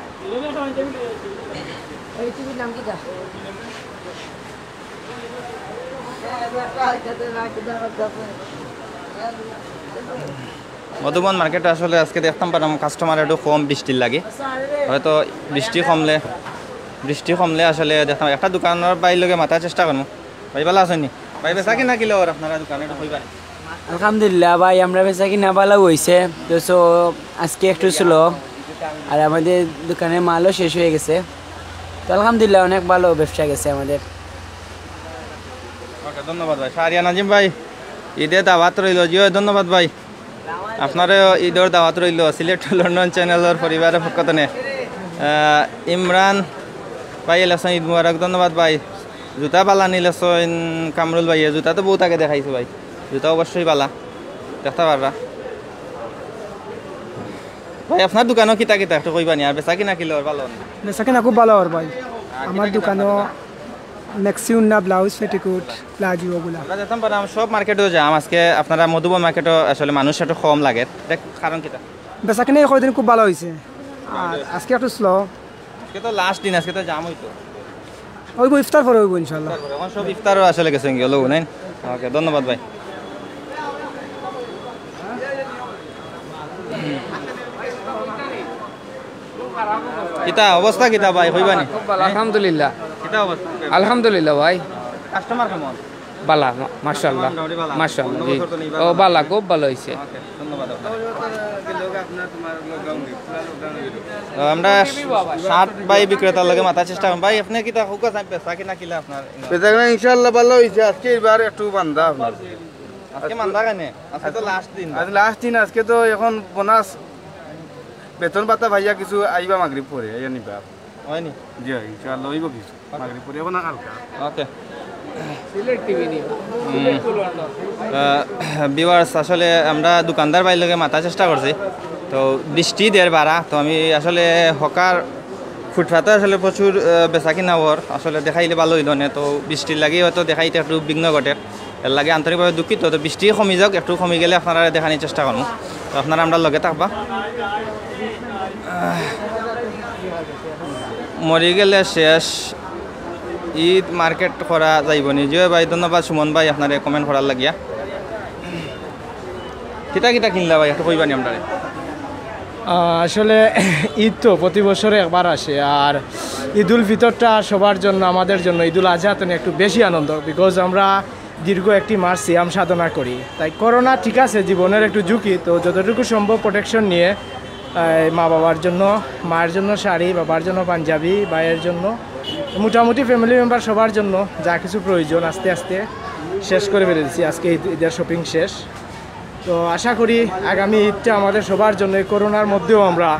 মধুবন মার্কেটে আসলে আজকে দেখতাম পারলাম কাস্টমার একটু কম বৃষ্টির লাগি, হয়তো বৃষ্টি কমলে, বৃষ্টি কমলে আসলে দেখতাম একটা দোকানর ভাইর লগে মাতার চেষ্টা করমু। ভাই ভালা আছইন নি? ভাই বেচা কিনা কিলা অর আপনারা দোকানো একটু কইবা নি? আলহামদুলিল্লাহ ভাই, আমরা বেচা কিনা ভালা অইছে, তো so আজকে একটু স্লো, আর আমাদের দোকানের মালও শেষ হয়ে গেছে। তো আলহামদুলিল্লাহ, অনেক ভালো ব্যবসা গেছে আমাদের। ওকে, ধন্যবাদ ভাই। শাহরিয়ার নাজিম ভাই, ঈদে দাওয়াত রইল। জি অয়, ধন্যবাদ ভাই। আপনারে ঈদর দাওয়াত রইল সিলেট টু লন্ডন চ্যানেলর পরিবারর পক্ষ থনে। আহ, ইমরান ভাই লেখছইন ঈদ মুবারক, ধন্যবাদ ভাই। জুতা ভালা নি লেখছইন কামরুল ভাইয়ে, জুতা তো বউত আগে দেখাইছে ভাই, জুতা অবশ্যই ভালা, দেখতা পাররা। ভাই, আপনার দোকানো কিতা কিতা একটু কইবা নি? আর বেচা কিনা কিলা অর, ভালা অর নি? বেচা কিনা খুব ভালা অর ভাই। আর আমার কিতা কিতা দোকানো আপনার দোকানো? ম্যাক্সি উন্না, ব্লাউজ, পেটিকোট, প্লাজো ওগুলা। আমরা দেখতাম পারলাম সব মার্কেটো জাম, আজকে আপনারা মধুবন মার্কেটো আসলে মানুষ একটু কম লাগে, দেখ কারণ কিতা? বেচা কিনা এই কয়দিন খুব ভালা অইছে, আর আজকে একটু স্লো। আজকে তো লাস্ট দিন, আজকে তো জাম অইতো। অইবো, ইফতার পরে অইবো ইনশাআল্লাহ। ইফতার পরে, এখন সব ইফতারও আসলে গেছে গিয়া, লোক নাই। ওকে, ধন্যবাদ ভাই। কিতা অবস্থা কিতা ভাই, কইবা নি? খুব ভালা, আলহামদুলিল্লাহ। কিতা অবস্থা? আলহামদুলিল্লাহ ভাই। কাস্টমার কেমন? ভালা, মা-, মাশাআল্লাহ। মোটামুটি ভালা। মাশাআল্লাহ, অন্য জি। বছর তো নেই, ও, ভালা। ভালা, খুব ভালা অইছে। ওকে, ধন্যবাদ আপনারে। তো আমরা সাত ভাই বিক্রেতার লগে মাতার চেষ্টা করমু। ভাই, আপনে কিতা কউক্কা, বেচা কিনা কিলা আপনার? বেচা কিনা ইনশাআল্লাহ ভালা অইছে। আজকে এবার একটু মান্দা আপনার। আজকে মান্দা কেনে? আজকে তো লাস্ট দিন। আজ লাস্ট দিন, আজকে তো এখন বোনাস, বেতন ভাতা পাইয়া কিছু আইবা মাগরিব পরে, আইয়া নিবা। অয় নি? জি, ইনশাআল্লাহ অইবো কিছু। মাগরিব পরে অইবো না কালকা। Okay. Sylhet TV news. Hmm. Sylhet to London. Ah, viewers, আসলে আমরা দোকানদার ভাইর লগে মাতার চেষ্টা করছি। তো বৃষ্টি দের বারা, তো আমি আসলে হকার ফুটপাতে আসলে প্রচুর, আহ, বেচা কিনা অর, আসলে দেখাইলে ভালা অইলো নে। তো বৃষ্টির লাগি হয়তো দেখাইতে একটু বিঘ্ন ঘটের, এর লাগি আন্তরিকভাবে দুঃখিত। তো বৃষ্টি কমি যাউক, একটু কমি গেলে আপনারারে দেখানির চেষ্টা করমু। তো আপনারা আমরার লগে থাকবা। আহ, মরি গেলে শেষ, ঈদ মার্কেট করা যাইবো নি? জি অয় ভাই, ধন্যবাদ সুমন ভাই আপনারে কমেন্ট করার লাগিয়া। কিতা কিতা কিনলা ভাই, একটু কইবা নি আমরারে? আহ, আসলে ঈদ তো প্রতি বছরে একবার আসে, আর ঈদুল ফিতরটা সবার জন্য, আমাদের জন্য ঈদুল আজহা তো একটু বেশি আনন্দ, বিকজ আমরা দীর্ঘ একটি মাস সিয়াম সাধনা করি। তাই করোনা ঠিক আছে, জীবনের একটু ঝুঁকি, তো যতটুকু সম্ভব প্রোটেকশন নিয়ে, আহ, মা বাবার জন্য, মায়ের জন্য শাড়ি, বাবার জন্য পাঞ্জাবি, ভাইয়ের জন্য, মোটামুটি ফ্যামিলি মেম্বার সবার জন্য যা কিছু প্রয়োজন আস্তে আস্তে শেষ করে ফেলেছি। আজকে ঈদ, ঈদের শপিং শেষ। তো আশা করি আগামী ঈদটা আমাদের সবার জন্য, এই করোনার মধ্যেও আমরা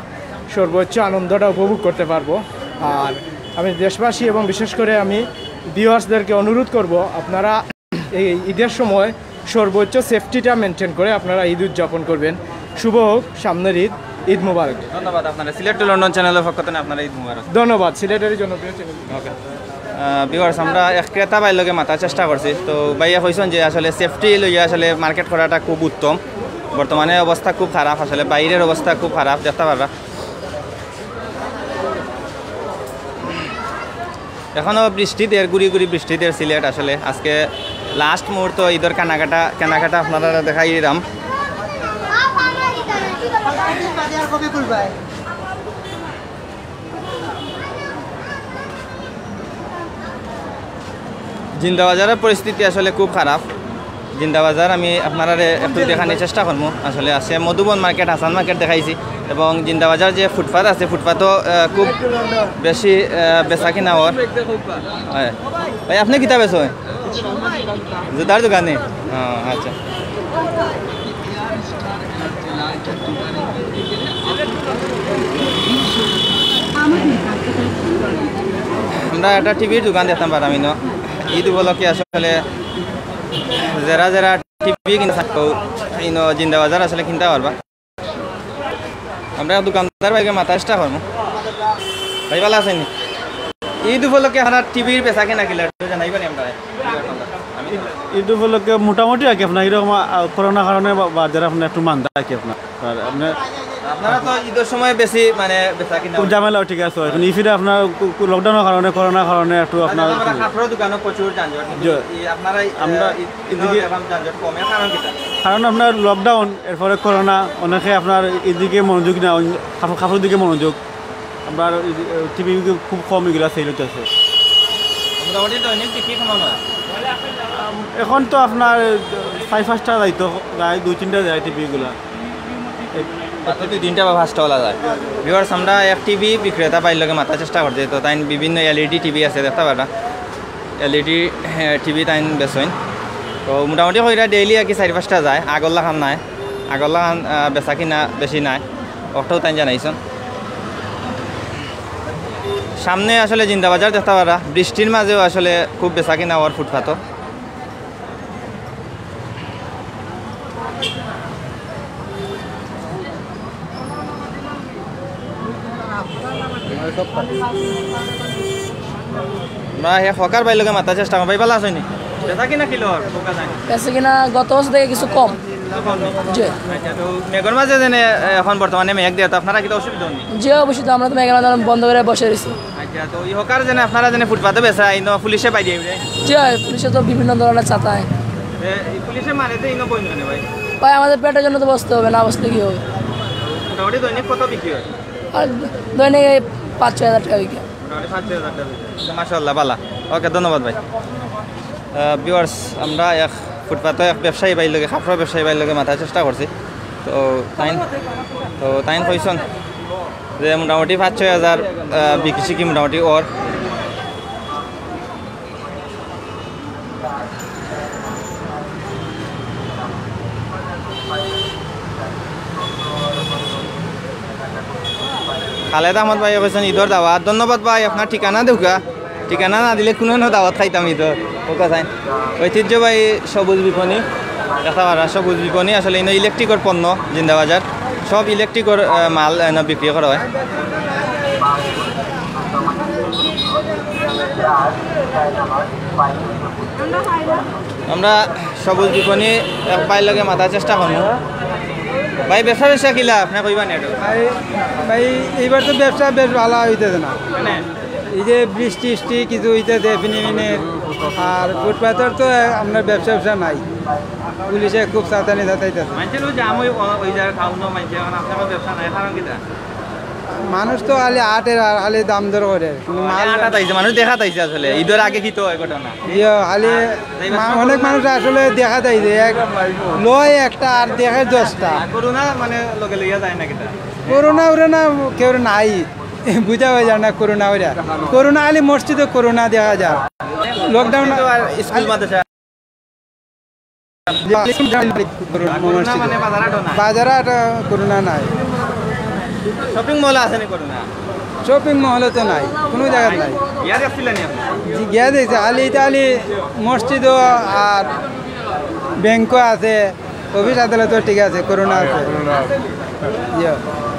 সর্বোচ্চ আনন্দটা উপভোগ করতে পারবো। আর আমি দেশবাসী এবং বিশেষ করে আমি ভিউয়ার্সদেরকে অনুরোধ করব, আপনারা এই ঈদের সময় সর্বোচ্চ সেফটিটা মেনটেন করে আপনারা ঈদ উদযাপন করবেন। শুভ হোক সামনের ঈদ, ঈদ মুবারক। ধন্যবাদ আপনারে, সিলেট টু লন্ডন চ্যানেলর পক্ষ থনে আপনারে ঈদ মুবারক। ধন্যবাদ, সিলেটের জনপ্রিয় চ্যানেল। ওকে। আহ, ভিউয়ার্স, আমরা এক ক্রেতা ভাইর লগে মাতার চেষ্টা করছি। তো ভাইয়ে কইছইন যে আসলে সেফটি লইয়া আসলে মার্কেট করাটা খুব উত্তম। বর্তমানে অবস্থা খুব খারাপ, আসলে বাইরের অবস্থা খুব খারাপ, দেখতা পাররা। এখনো বৃষ্টি দের, গুড়ি গুড়ি বৃষ্টি দের সিলেট। আসলে আজকে লাস্ট মুহূর্ত, ঈদর কেনাকাটা, কেনাকাটা আপনারারে দেখাই দিলাম। জিন্দাবাজারের পরিস্থিতি আসলে খুব খারাপ। জিন্দাবাজার আমি আপনারারে একটু দেখানির চেষ্টা করমু। আসলে আছে মধুবন মার্কেট, হাসান মার্কেট দেখাইছি, এবং জিন্দাবাজার যে ফুটপাত আছে, ফুটপাতও, আহ, খুব বেশি, আহ, বেচা কিনা অর। হয়। ভাই, আপনে কিতা বেচইন? জুতার দোকানে? ও, আচ্ছা। আমরা একটা টিভির দোকান দেখতাম পারলাম ইনো। ঈদ উপলক্ষে আসলে যারা যারা টিভি কিনতা চাইন, ইনো জিন্দাবাজার আসলে কিনতা পারবা। আমরা দোকানদার ভাইরে মাতার চেষ্টা করমু। ভাই, ভালা আছইন নি? ঈদ উপলক্ষে আপনার টিভির বেচা কিনা কিলা একটু জানাইবা নি আমরারে? ঈদ উপলক্ষে মোটামুটি আর কি আপনার এরকম, আহ, করোনার কারণে বা-, বাজার আপনার একটু মান্দা আর কি আপনার। আর আপনার আপনারা তো ঈদর সময় বেশি মানে বেচা কিনা খুব হয়। ঝামেলা, ঠিক আছে। এখন ইফিরে আপনার কু-, কু-, লকডাউনর কারণে, করোনার কারণে একটু আপনার আমরা কাপড়র দোকানও প্রচুর যানজট, কিন্তু জি। এই আপনারা, আহ, আমরা ঈদ-, এদিকে এখন যানজট কমে, কারণ কিতা? কারণ আপনার লকডাউন, এরপরে করোনা, অনেকে আপনার এদিকে মনোযোগ না, অন্য কাপড়, কাপড়র দিকে মনোযোগ। আপনার টিভি খুব কম এগুলা সেল হইতেছে। মোটামুটি দৈনিক বিক্রি কেমন হয়? এখন তো আপনার চার পাঁচটা যাইতো, যায় দুই তিনটা যায় টিভিগুলা। মাত্র দুই তিনটা বা পাঁচটা ওলা যায়। ভিউয়ার্স, আমরা এক টিভি বিক্রেতা ভাইর লগে মাতার চেষ্টা করছি, তো তাইন বিভিন্ন এলইডি টিভি আছে, দেখতা পাররা, এলইডি টিভি তাইন বেচইন। তো মোটামুটি কইরা ডেইলি আর কি চার পাঁচটা যায়, আগর লাখান নাই, আগর লাখান, আহ, বেচা কিনা বেশি নাই, অটাও তাইন জানাইছইন। সামনে আসলে জিন্দাবাজার দেখতা পাররা, বৃষ্টির মাঝেও আসলে খুব বেচা কিনা অর ফুটপাতো। আমরা হে হকার ভাইর লগে মাতার চেষ্টা করমু। ভাই, ভালা আছইন নি? বেচা কিনা কিলা অর? বেচা কিনা গত বছর থাকি কিছু কম। জি। আচ্ছা, তো মেঘর মাঝে যেনে এখন বর্তমানে মেঘ দেয়, তো আপনারা কিতা অসুবিধা অয়নি? জি, অবশ্যই, তো আমরা তো মেঘর মাঝে বন্ধ করি বসি রইছি। আচ্ছা, তো ই হকার যেনে আপনারা যেনে ফুটপাতো বেচরা, ইনো পুলিশে পাই দিয়া উঠে? জি, পুলিশে তো বিভিন্ন ধরনের চাতায়। এ, ই পুলিশে মারে যে ইনো বইন কেনে ভাই? ভাই, আমাদের পেটের জন্য তো বসতে হবে, না বসলে কি হবে? মোটামুটি দৈনিক কত বিক্রি হয়? আর দৈনিক এই পাঁচ ছয় হাজার টাকা বিক্রি হয়। মোটামুটি পাঁচ ছয় হাজার টাকা বিক্রি হয়। মাশাআল্লাহ, ভালা। ওকে, ধন্যবাদ ভাই। আহ, ভিউয়ার্স, আমরা এক ফুটপাতো এক ব্যবসায়ী ভাইর লগে, কাপড়র ব্যবসায়ী ভাইর লগে মাতার চেষ্টা করছি। তো তাইন, তো তাইন কইছইন যে মোটামুটি পাঁচ ছয় হাজার, আহ, বিক্রি সিক্রি মোটামুটি অর। খালেদ আহমদ ভাই কইছইন ঈদর দাওয়াত। ধন্যবাদ ভাই, আপনার ঠিকানা দেউক্কা। ঠিকানা না দিলে কুনু না দাওয়াত খাইতাম ঈদর। ওকে, চাইন। ঐতিহ্যবাহী সবুজ বিপণি, দেখতা পাররা সবুজ বিপণি, আসলে ইনো ইলেকট্রিকর পণ্য, জিন্দাবাজার। সব ইলেকট্রিকর, আহ, মাল এনো বিক্রি করা হয়। আমরা সবুজ বিপণি এক ভাইর লগে মাতার চেষ্টা করমু। ভাই, ব্যবসা ব্যবসা কিলা? আপনে কইবা নি একটু? ভাই, ভাই, এইবার তো ব্যবসা বেশ ভালা অইতেছে না। মানে? এই যে বৃষ্টি টিষ্টি কিছু অইতেছে ফিনে ফিনে, আর ফুটপাতর তো আপনার ব্যবসা ব্যবসা নাই। পুলিশে খুব চাতানি চাতাইতেছে। মানষে তো জাম অই, অই জাগাত খাউন মানষে, এখন আপনার ব্যবসা নাই, কারণ কিতা? মানুষ তো খালি আটের আর খালি দাম দর করের, কিন্তু মাল আটাত আইছে, মানুষ দেখাত আইছে আসলে। ঈদর আগে কিতা অয় ঘটনা? ইয়ে, খালি আর মা-, অনেক মানুষ আসলে দেখাত আইছে, এক লয় একটা আর দেখে দশটা। আর করোনা মানে লগে লইয়া যায় না কিতা? করোনা উরোনা কেউর নাই, বুঝা অইযার না করোনা উরা। করোনা খালি মসজিদো করোনা দেখা যায়। লকডাউন তো আর স্কুল মাদ্রাসা করোনা মানে বাজার হাটও নাই? বাজার হাট করোনা নাই। শপিং মল আছে নি করোনা? শপিং মল তো নাই, কুনু জাগাত নাই। গিয়া দেখছিলা নি আপনে? জি, গিয়া দেখছি। খালি ইটা খালি মসজিদও আর ব্যাংকও আছে, অফিস আদালতও ঠিক আছে, করোনা আছে। ইয়া,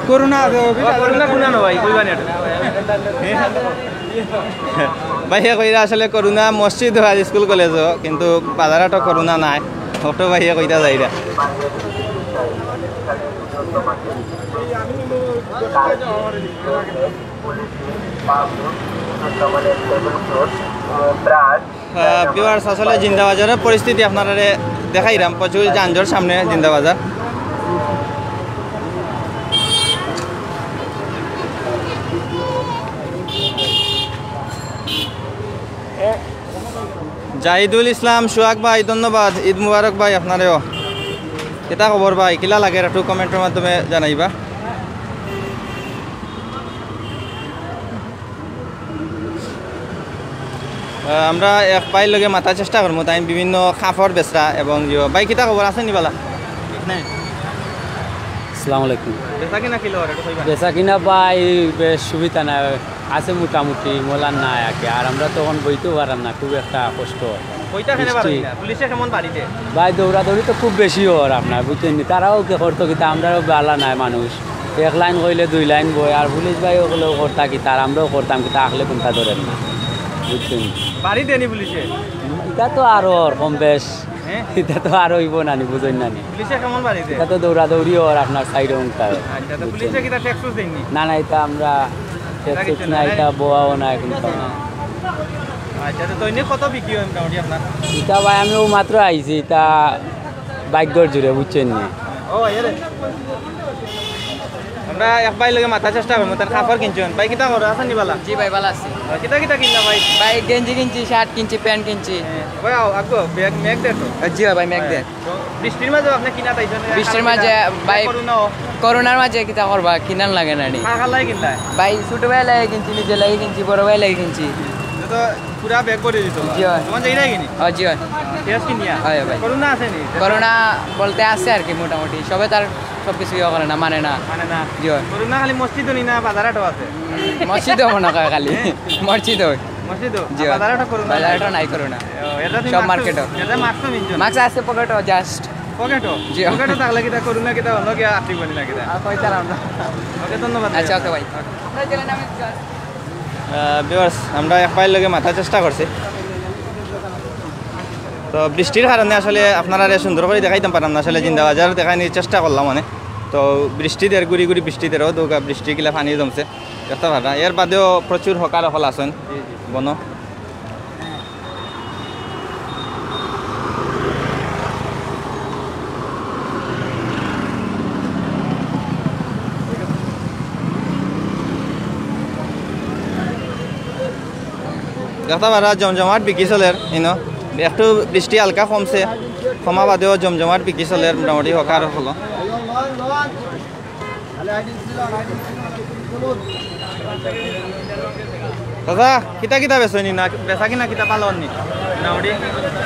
করোনা আছে, অফিস আদালত। করোনা কুনা নয় ভাই, কইবা নি এটা? ভাইয়ে কইরা আসলে করোনা মসজিদ আর স্কুল কলেজও, কিন্তু বাজার হাটও করোনা নাই। অটো ভাইয়ে কইতা যাইরা। আহ, ভিউয়ার্স, আসলে জিন্দাবাজারর পরিস্থিতি আপনারারে দেখাইরাম, প্রচুর যানজট সামনে জিন্দাবাজার। জাহিদুল ইসলাম সোহাগ ভাই, ধন্যবাদ। ঈদ মুবারক ভাই আপনারেও। কিতা খবর ভাই? কিলা লাগের একটু কমেন্টর মাধ্যমে জানাইবা। আহ, আমরা এক ভাইর লগে মাতার চেষ্টা করমু, তাইন বিভিন্ন কাপড় বেচরা এবং জিও। ভাই, কিতা খবর, আছইন নি ভালা? আসসালামু আলাইকুম। বেচা কিনা কিলা অর, একটু কইবা? বেচা কিনা ভাই বেশ সুবিধা নাই, আছে মোটামুটি, মলার নাই আর কি। আর আমরা তো অখন বইতেও পারার না, খুব একটা কষ্ট। কইতা কেনে বৃষ্টি। পারইন না? পুলিশে কেমন বাড়ি দেয়? ভাই, দৌড়াদৌড়ি তো খুব বেশি অর আপনার, বুঝছইন নি? তারাও কি করতো কিতা, আমরাও বালা নাই মানুষ। এক লাইন কইলে দুই লাইন বয়, আর পুলিশ ভাই অকলেও করতা কিতা, আর আমরাও করতাম কিতা, আখলে কুন্তা ধরের না, বুঝছইন নি? বাড়ি দেয় নি পুলিশে? ইটা তো আরো কম বেশ। ইতা তো আর অইবো না নি, বুঝইন না নি? পুলিশে কেমন বাড়ি দেয়? ইতা তো দৌড়াদৌড়ি অর আপনার সাইডে উনকার। আচ্ছা, তো পুলিশে কিতা ট্যাক্স দেয়নি? না, না, ইতা আমরা ট্যাক্স না, ইতা বওয়াও না এখন তো। আচ্ছা, তো দৈনিক কত বিক্রি হয় মোটামুটি আপনার? ইতা ভাই, আমি ও মাত্র আইছি, ইতা ভাগ্যর জোরে, বুঝছেন নি? ও, এরে। আমরা এক ভাইর লগে মাতার চেষ্টা করমু, তার কাপড় কিনছইন। ভাই, কিতা করো? আছেন নি বালা? জি ভাই, বালা আছি। কিতা কিতা কিনলা ভাই? ভাই, গেঞ্জি কিনছি, শার্ট কিনছি, প্যান্ট কিনছি। হ্যাঁ, ভাই, আও, আগো, ব্যাগ, ম্যাগ দেখো। জি ভাই, ম্যাগ দেন। তো বৃষ্টির মাঝে আপনি কিনা তাইছেন? বৃষ্টির মাঝে ভাই, করোনা। করোনার মাঝে কিতা করবা, কিনার লাগে না নি। কার কার লাগি কিনলা? ভাই, ছোট ভাই লাগি কিনছি, নিজে লাগি কিনছি, বড় ভাই লাগি কিনছি। তো পুরা ব্যাগ ভরে দিত। জি ভাই। তোমার যাই না কিনি? ও জি ভাই। শেষ কিনিয়া? হয় ভাই। করোনা আছে নি? করোনা বলতে আছে আর কি মোটামুটি। সবে তার সব কিছু ইয়ে করে না, মানে না। মানে না। জি ভাই। করোনা খালি মসজিদও নি না, বাজার হাটও আছে? মসজিদও মনে হয় খালি। মসজিদও। মসজিদও? জি ভাই। বাজার হাটও করোনা? বাজার হাটও নাই করোনা। ও, এটা তুমি সব মার্কেটও। এটা মাস্কও মিনছো না? মাস্ক আছে পকেটও, just। পকেটও? জি। পকেটও থাকলে কিতা করোনা কিতা অন্য কি আটটি বলি না কিতা? আর কইতাম আমরা। ওকে, ধন্যবাদ। আচ্ছা, ওকে ভাই। আহ, viewers, আমরা এক ভাইর লগে মাতার চেষ্টা করছি। তো বৃষ্টির কারণে আসলে আপনারারে সুন্দর করি দেখাইতাম পারলাম না, আসলে জিন্দাবাজার দেখানির চেষ্টা করলাম মানে। তো বৃষ্টি দের, গুড়ি গুড়ি বৃষ্টি দের, ও দুগা বৃষ্টি কিলা পানি জমছে, দেখতা পাররা। এর বাদেও প্রচুর হকার অকল আছইন বনো। দেখতা পাররা জমজমাট বিক্রি চলের ইনো। একটু বৃষ্টি হালকা কমছে, কমা বাদেও জমজমাট বিক্রি চলের মোটামুটি হকার অকল। চাচা, কিতা কিতা বেচইন নি না? বেচা কিনা কিতা ভালা অর নি? মোটামুটি?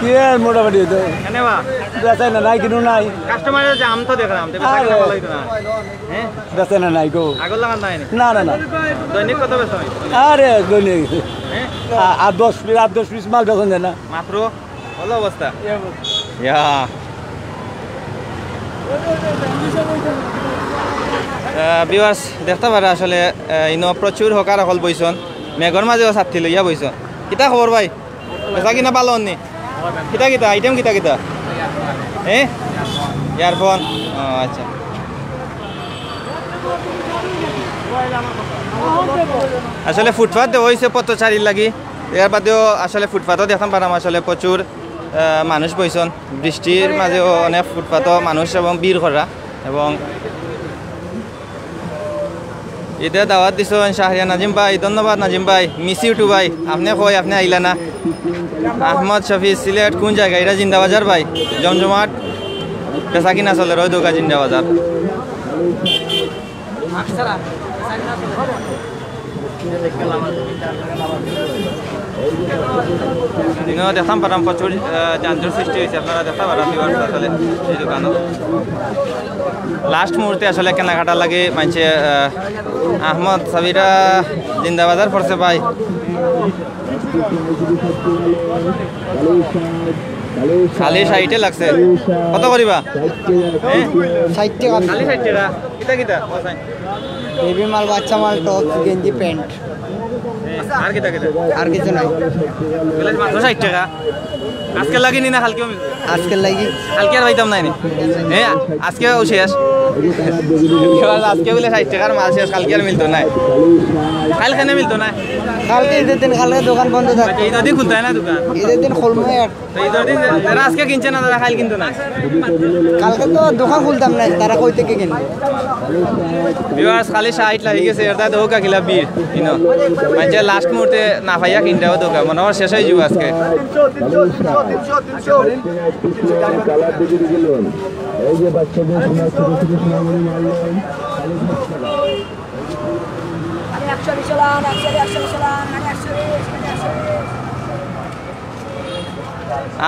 কি আর মোটামুটি তো। কেনে বা? বেচা না নাই, কিনু নাই। কাস্টমারের জাম তো দেখরাম, তে বেচা কিনা আরে। ভালা অইতো না। হ্যাঁ? বেচা না নাই গো। আগর লাগান নাই নি? না, না, না। দৈনিক কত বেচা অয়? আরে, দৈনিক। হ্যাঁ? আ-, আট দশ পিস, আট দশ পিস মাল বেচন যায় না। মাত্র? ভালা অবস্থা। ইয়া। আহ, viewers, দেখতা পাররা আসলে, আহ, ইনো প্রচুর হকার অকল বইছইন। মেঘর মাঝেও ছাত্তি লইয়া বইছইন। কিতা খবর ভাই? বেচা কিনা ভালা অর নি? কিতা কিতা? Item কিতা কিতা? এ? Earphone? ও, আচ্ছা। আসলে ফুটপাত দেওয়া অইছে পথচারীর লাগি। এর বাদেও আসলে ফুটপাতও দেখতাম পাররাম আসলে প্রচুর, আহ, মানুষ বইছইন। বৃষ্টির মাঝেও অনেক ফুটপাতও মানুষ এবং ভিড় করা। এবং ইতে দাওয়াত দিছইন শাহরিয়ার নাজিম ভাই, ধন্যবাদ নাজিম ভাই, miss you too ভাই। আপনে কই, আপনে আইলা না? আহমদ শফি, সিলেট কোন জাগা? ইটা জিন্দাবাজার ভাই, জমজমাট বেচা কিনা চলের, ওই দুগা জিন্দাবাজার। ইনো দেখতাম পাররাম প্রচুর, আহ, যানজট সৃষ্টি অইছে। আপনারা দেখতা পাররা viewers আসলে এই দোকানো। Last মুহূর্তে আসলে কেনাকাটার লাগি মানষে, আহ, আহমদ সাবিরা জিন্দাবাজার পড়ছে ভাই। খালি ষাইটে লাগছে। কত করিবা? হ্যাঁ? ষাইট টেকা। খালি ষাইট টেকা। কিতা কিতা? বেবি মাল, বাচ্চা মাল, টপস, গেঞ্জি, প্যান্ট। আর কিতা কিতা? আর কিছু নাই। মাত্র ষাইট টেকা। আজকে লাগি নি না কালকেও মিলতো? আজকে লাগি। কালকে আর পাইতাম নায় নি। হ্যাঁ, আজকেও শেষ। আজকে বলে ষাইট টেকার মাল শেষ, কালকে আর মিলতো নায়। কাল কেনে মিলতো নায়? কালকে ইদর দিন, কালকে দোকান বন্ধ থাকে। ইদর দিন খুলতো নায় না দোকান? ইদর দিন খুলমু আর তো ইদর দিন যারা আজকে কিনছে না, তারা কাল কিনতো নায়। কালকে তো দোকান খুলতাম না, তারা কই থেকে কিনবে? Viewers, খালি ষাইট লাগি গেছে, এটা তো হোক কিলা ভিড়, ইনো। মানষে last মুহূর্তে না পাইয়া কিনতেও দোকান, মনে হয় শেষ অই যাইবো আজকে। এই যে বাচ্চাদের সোনা, ছোট ছোট সোনামণি মারলেন।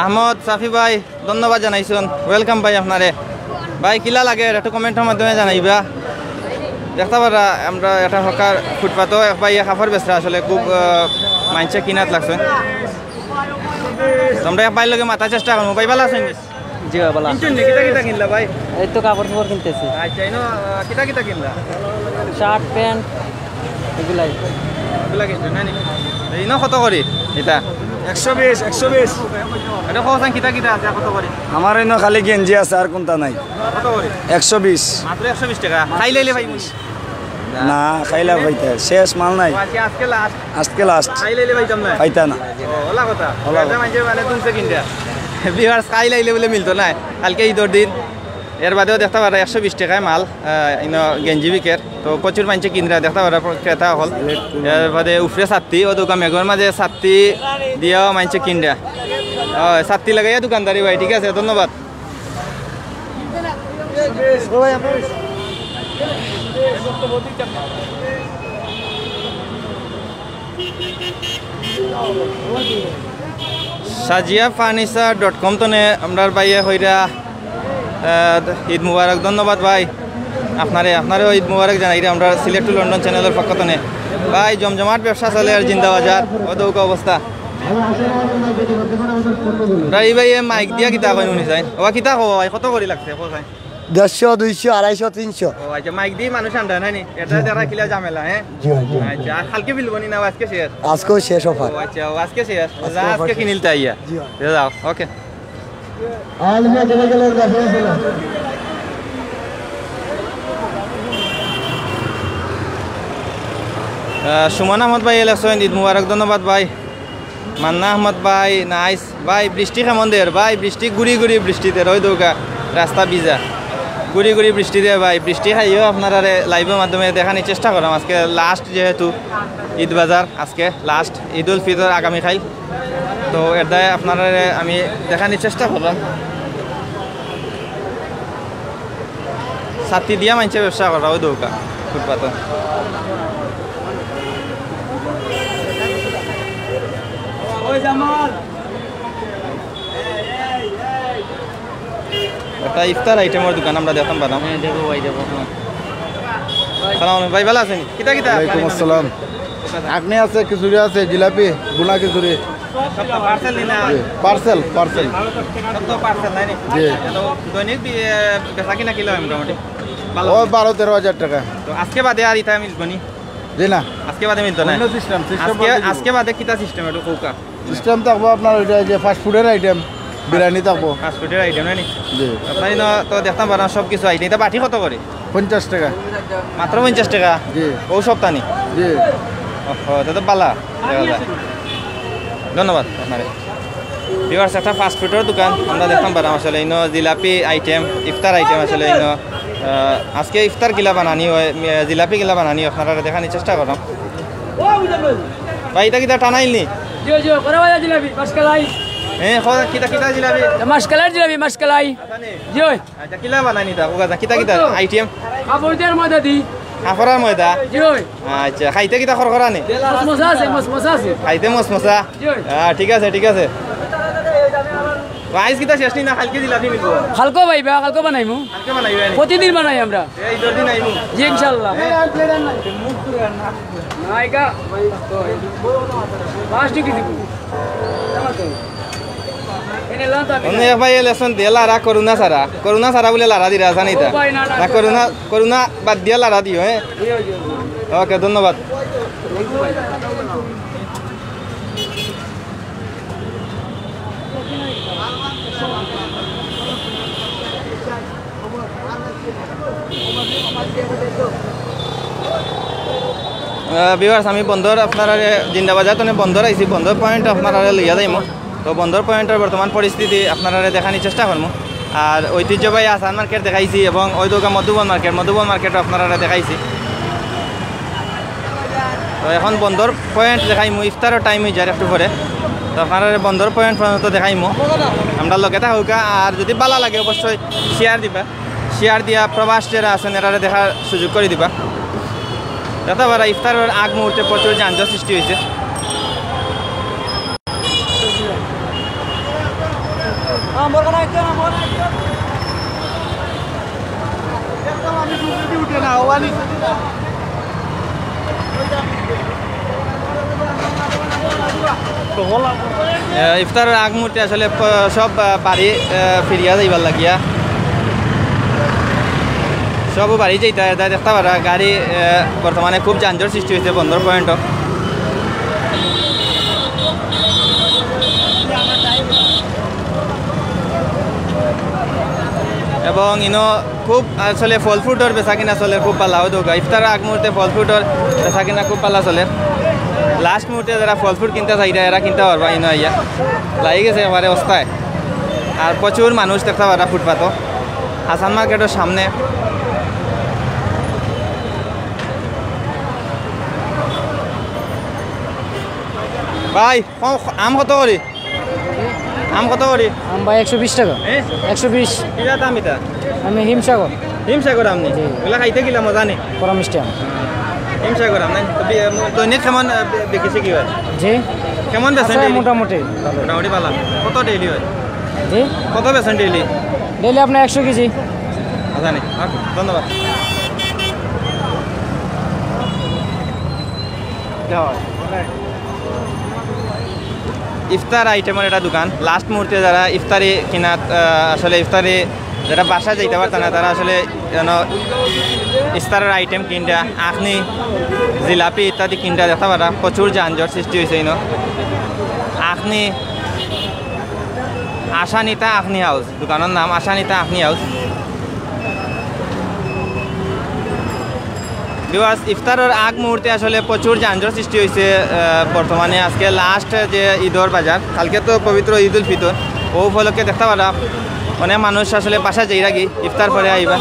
আহমদ সাফি ভাই, ধন্যবাদ জানাইছইন, welcome ভাই আপনারে। ভাই, কিলা লাগে একটু comment-র মাধ্যমে জানাইবা। দেখতা পাররা আমরা একটা হকার ফুটপাতও এক ভাইয়ে কাপড় বেচরা, আসলে খুব, আহ, মানষে কিনাত লাগছে। তো আমরা এক ভাইর লগে মাতার চেষ্টা করমু। ভাই, ভালা আছইন নি? জি ভাই, ভালা আছি। কিনছইন নি? কিতা কিতা কিনলা ভাই? এই তো কাপড় চোপড় কিনতেছি। আচ্ছা, ইনো, আহ, কিতা কিতা কিনলা? শার্ট, প্যান্ট, এগুলাই। এগুলা কিনছইন না নি? ইনো কত করি ইটা? একশো বিশ, একশো বিশ। এটা কওছাইন কিতা কিতা আছে, কত করি? আমার ইনো খালি গেঞ্জি আছে, আর কুনতা নাই। কত করি? একশো বিশ। মাত্র একশো বিশ টেকা। খাইলাইলে ভাই মুনি? না, খাইলা পাইতা, শেষ মাল নাই। ও, আজকে, আজকে লাস্ট। আজকে লাস্ট। খাইলাইলে পাইতাম না? পাইতা না। ও, ওলা কথা। ওলা কথা। মানষে মানে তুমছে কিনরা। ভিউয়ার্স, খাইলাইলে বুলে মিলতো না। কালকে ইদর দিন। এর বাদেও দেখতা পাররা একশো বিশ টেকায় মাল, আহ, ইনো গেঞ্জি বিকের। তো প্রচুর মানষে কিনরা, দেখতা পাররা ক্রেতা অকল। এর বাদে উফরে ছাত্তি, অউ দেখউক্কা মেঘর মাঝে ছাত্তি দিয়াও মানষে কিনরা। ও, ছাত্তি লাগাইয়া দোকানদারি ভাই, ঠিক আছে, ধন্যবাদ। Shazia Furniture dot com তনে আমরার ভাইয়ে কইরা, আহ, ঈদ মুবারক। ধন্যবাদ ভাই আপনারে, আপনারেও ঈদ মুবারক জানাইরা আমরার Sylhet to London channel-র পক্ষ তনে। ভাই, জমজমাট ব্যবসা চলে আর জিন্দাবাজার, অউ দেখউক্কা অবস্থা। ভাই, ভাই, এ মাইক দিয়া কিতা কইন হুনি চাইন? ওবা কিতা কও ভাই, কত করি লাগছে, কও চাইন? দেড়শো, দুইশো, আড়াইশো, তিনশো। ও আচ্ছা, মাইক দি মানুষ আনরা নানি? এটা দ্বারা কিলা ঝামেলা, হ্যাঁ? জি, জি। আচ্ছা, আর কালকে মিলবো নি না, আজকে শেষ? আজকেও শেষ অফার। ও আচ্ছা, ও আজকে শেষ। ও, যা আজকে আজকে শেষ। কিনিলতা আইয়া। জি। যাও, ওকে। আহ, সুমন আহমদ ভাই লেখছইন, ঈদ মুবারক, ধন্যবাদ ভাই। মান্না আহমদ ভাই, নাইস। ভাই, বৃষ্টি কেমন দের? ভাই, বৃষ্টি গুড়ি গুড়ি বৃষ্টি দের, অউ দেখউক্কা রাস্তা ভিজা। গুড়ি গুড়ি বৃষ্টি দের ভাই, বৃষ্টি খাইও আপনারারে live-র মাধ্যমে দেখানির চেষ্টা কররাম। আজকে লাস্ট যেহেতু ঈদ বাজার, আজকে লাস্ট ঈদ উল ফিতর আগামীকাইল, তো এর দায় আপনারারে আমি দেখানির চেষ্টা কররাম। ছাত্তি দিয়া মানষে ব্যবসা কররা, অউ দেখউক্কা ফুটপাতো। একটা ইফতার আইটেমর দোকান আমরা দেখতাম পাররাম। হ্যাঁ, দেখো ভাই, দেখো। সালাম আলাইকুম ভাই, ভালা আছইন নি? কিতা কিতা? ওয়ালাইকুম আসসালাম। আখনি আছে, খিচুড়ি আছে, জিলাপি, ভুনা খিচুড়ি। সব তো পার্সেল নি না? জি, পার্সেল, পার্সেল। সব তো পার্সেল, তাই নি? জি। তো দৈনিক বি-, এ, বেচা কিনা কিলা অয় মোটামুটি? ভালা। ওই বারো তেরো হাজার টেকা। তো আজকে বাদে আর ইতা মিলবো নি? জি না। আজকে বাদে মিলতো না? অন্য সিস্টেম, সিস্টেম আজকে, বদলে দিব। আজকে বাদে কিতা সিস্টেম একটু কউক্কা? সিস্টেম থাকবো আপনার ওইটা যে ফাস্ট ফুডের আইটেম, বিরিয়ানি থাকবো। ফাস্ট ফুডের আইটেম, না নি? জি। আপনার ইনো তো দেখতাম পাররাম সব কিছু আইটেম। ইতা বাটি কত করি? পঞ্চাশ টেকা। মাত্র পঞ্চাশ টেকা? জি। অউ সবতা নি? জি। ওহো, তে তো ভালা। দেখা যায়। ধন্যবাদ আপনারে। ভিউয়ার্স, একটা ফাস্ট ফুডর দোকান আমরা দেখতাম পাররাম আসলে। ইনো জিলাপি আইটেম, ইফতার আইটেম আসলে ইনো। আহ, আজকে ইফতার কিলা বানানি অয়, মি-, জিলাপি কিলা বানানি অয়, আপনারারে দেখানির চেষ্টা কররাম। ভাই, ইতা কিতা টানাইল নি? জি, জি, করা ভাজা জিলাপি, মাসকালাই। হ্যাঁ, ক-, কিতা, কিতা জিলাপি? মাসকালাইর জিলাপি, মাসকালাই। আচ্ছা নি? জি। আচ্ছা, কিলা বানাইন ইতা? ওগা যা, কিতা কিতা ওই তো। আইটেম? কাপড় দেওয়ার ময়দা দি। কাপড়ের ময়দা? জি। আচ্ছা, খাইতে কিতা খরখরা নি? মসমসা আছে, মসমসা আছে। খাইতে মসমসা? জি। আহ, ঠিক আছে, ঠিক আছে। তো আইজ কিতা শেষ নি না, কালকে জিলাপি মিলবো? কালকে ভাইবা, কালকে বানাইমু। কালকে বানাইবা নি? প্রতিদিন বানাই আমরা। এই দুই দিন আইমু। জি, ইনশাআল্লাহ। হ্যাঁ। নাইকা। লাস্টে কি দিব? অন্য এক ভাই লেখছইন দিয়া লারা করোনা ছাড়া। করোনা ছাড়া বুলে লারা দিরা, জানি তা? ও ভাই, না, না, না, না। করোনা, করোনা বাদ দিয়া লারা দিও, হ্যাঁ? জি, জি, জি। ওকে, ধন্যবাদ। আহ, ভিউয়ার্স, আমি বন্দর আপনারারে জিন্দাবাজার তনে বন্দর আইছি, বন্দর পয়েন্ট আপনারারে লইয়া যাইমু। তো বন্দর পয়েন্টর বর্তমান পরিস্থিতি আপনারারে দেখানির চেষ্টা করমু। আর ঐতিহ্যবাহী আসান মার্কেট দেখাইছি এবং ওই দোকান মধুবন মার্কেট, মধুবন মার্কেটও আপনারারে দেখাইছি। তো এখন বন্দর পয়েন্ট দেখাইমু, ইফতারর টাইম অই যার একটু পরে। তো আপনারারে বন্দর পয়েন্ট পর্যন্ত দেখাইমু। আমরার লগে থাকউক্কা, আর যদি ভালা লাগে অবশ্যই শেয়ার দিবা। শেয়ার দিয়া প্রবাস যারা আছইন, এরারে দেখার সুযোগ করি দিবা। দেখতা পাররা ইফতারর আগ মুহূর্তে প্রচুর যানজট সৃষ্টি অইছে। আহ, ইফতারর আগ মুহূর্তে আসলে প-, সব, আহ, বাড়ি, আহ, ফিরিয়া যাইবার লাগিয়া। সব বাড়ি যাইতা, এটা দেখতা পাররা, গাড়ি, আহ, বর্তমানে খুব যানজট সৃষ্টি অইছে বন্দর পয়েন্টও। এবং ইনো খুব আসলে ফল ফ্রুটর বেচা কিনা চলের খুব ভালা। অউ দেখউক্কা, ইফতারর আগ মুহূর্তে ফল ফ্রুটর বেচা কিনা খুব ভালা চলের। লাস্ট মুহূর্তে যারা ফল ফ্রুট কিনতা চাইরা, এরা কিনতা পারবা ইনো আইয়া। লাগি গেছে একেবারে অবস্থায়। আর প্রচুর মানুষ দেখতা পাররা ফুটপাতো, হাসান মার্কেটর সামনে। ভাই, ক-, আম কত করি? আম কত করি? আম ভাই একশো বিশ টাকা। এ? একশো বিশ। কিলা দাম ইটা? আমি হিমসাগর। হিমসাগর আম নি? জি। ইগুলা খাইতে কিলা মজা নি? কড়া মিষ্টি আম। হিমসাগর আম নাই? তো বি-, দৈনিক কেমন, আহ, বি-, বিকিছে কি অয়? জি। কেমন বেচেন আছে daily? মোটামুটি। মোটামুটি ভালা। কত daily অয়? জি। কত বেচেন daily? Daily আপনার একশো কেজি। আচ্ছা নি, আর ধন্যবাদ। ইফতার আইটেমর একটা দোকান, লাস্ট মুহূর্তে যারা ইফতারি কিনা, আহ, আসলে ইফতারি যারা বাসা যাইতা পারতা না, তারা আসলে যেন ইফতারর আইটেম কিনরা, আখনি, জিলাপি ইত্যাদি কিনরা দেখতা পাররা। প্রচুর যানজট সৃষ্টি অইছে ইনো। আখনি, আশানিতা আখনি হাউস, দোকানর নাম আশানিতা আখনি হাউস। Viewers, ইফতারর আগ মুহূর্তে আসলে প্রচুর যানজট সৃষ্টি অইছে। আহ, বর্তমানে আজকে লাস্ট যে ইদর বাজার, কালকে তো পবিত্র ঈদ উল ফিতর, অউ উপলক্ষে দেখতা পাররা অনেক মানুষ আসলে বাসা যাইরাগি, ইফতার পরে আইবা।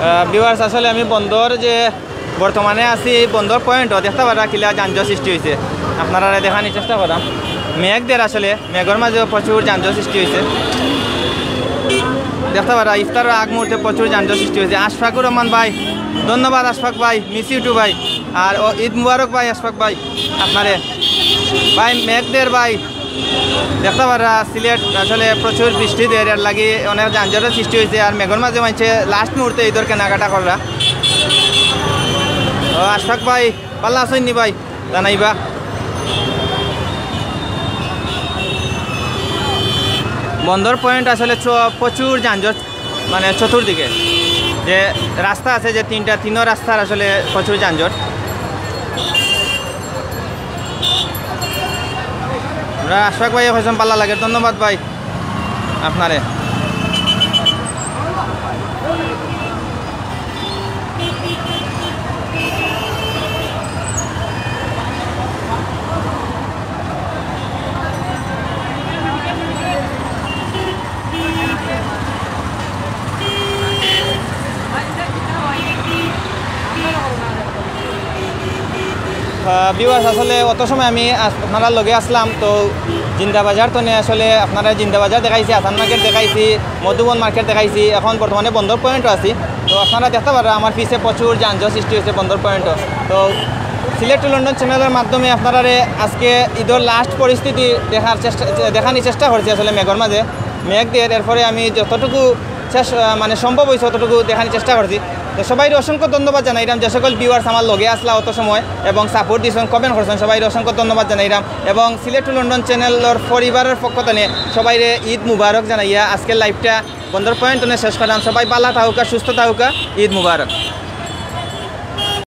আহ, viewers, আসলে আমি বন্দর যে বর্তমানে আছি, এই বন্দর পয়েন্টও দেখতা পাররা কিলা যানজট সৃষ্টি অইছে। আপনারারে দেখানির চেষ্টা কররাম। মেঘ দের আসলে, মেঘর মাঝেও প্রচুর যানজট সৃষ্টি অইছে। দেখতা পাররা ইফতারর আগ মুহূর্তে প্রচুর যানজট সৃষ্টি অইছে। আশফাকুর রহমান ভাই, ধন্যবাদ আশফাক ভাই, miss you too ভাই। আর ও, ঈদ মুবারক ভাই আশফাক ভাই আপনারে। ভাই মেঘ দের ভাই, দেখতা পাররা সিলেট আসলে প্রচুর বৃষ্টি দের, এর লাগি অনেক যানজটর সৃষ্টি অইছে। আর মেঘর মাঝে মানষে লাস্ট মুহূর্তে ইদর কেনাকাটা কররা। ও আশফাক ভাই, ভালা আছইন নি ভাই? জানাইবা। বন্দর পয়েন্ট আসলে চ-, প্রচুর যানজট, মানে চতুর্দিকে যে রাস্তা আছে, যে তিনটা, তিনও রাস্তার আসলে প্রচুর যানজট। আমরা আশফাক ভাই কইছইন ভালা লাগে, ধন্যবাদ ভাই আপনারে। আহ, viewers, আসলে অত সময় আমি আস-, আপনারার লগে আছলাম, তো জিন্দাবাজার তনে আসলে আপনারারে জিন্দাবাজার দেখাইছি, আসান মার্কেট দেখাইছি, মধুবন মার্কেট দেখাইছি, এখন বর্তমানে বন্দর পয়েন্টও আছি। তো আপনারা দেখতা পাররা আমার পিছে প্রচুর যানজট সৃষ্টি অইছে বন্দর পয়েন্টও। তো সিলেট to লন্ডন চ্যানেলর মাধ্যমে আপনারারে আজকে ইদর লাস্ট পরিস্থিতি দেখার চেষ্টা, দেখানির চেষ্টা করছি। আসলে মেঘর মাঝে মেঘ দের, এরপরে আমি যতটুকু শেষ, আহ, মানে সম্ভব অইছে অতটুকু দেখানির চেষ্টা করছি। তো সবাইরে অসংখ্য ধন্যবাদ জানাইরাম, যে সকল viewers আমার লগে আছলা অত সময় এবং support দিছইন, comment করছইন, সবাইরে অসংখ্য ধন্যবাদ জানাইরাম। এবং সিলেট to লন্ডন চ্যানেলর পরিবারর পক্ষ তনে সবাইরে ঈদ মুবারক জানাইয়া আজকের liveটা বন্দর পয়েন্ট তনে শেষ করলাম। সবাই ভালা থাকউক্কা, সুস্থ থাকউক্কা, ঈদ মুবারক।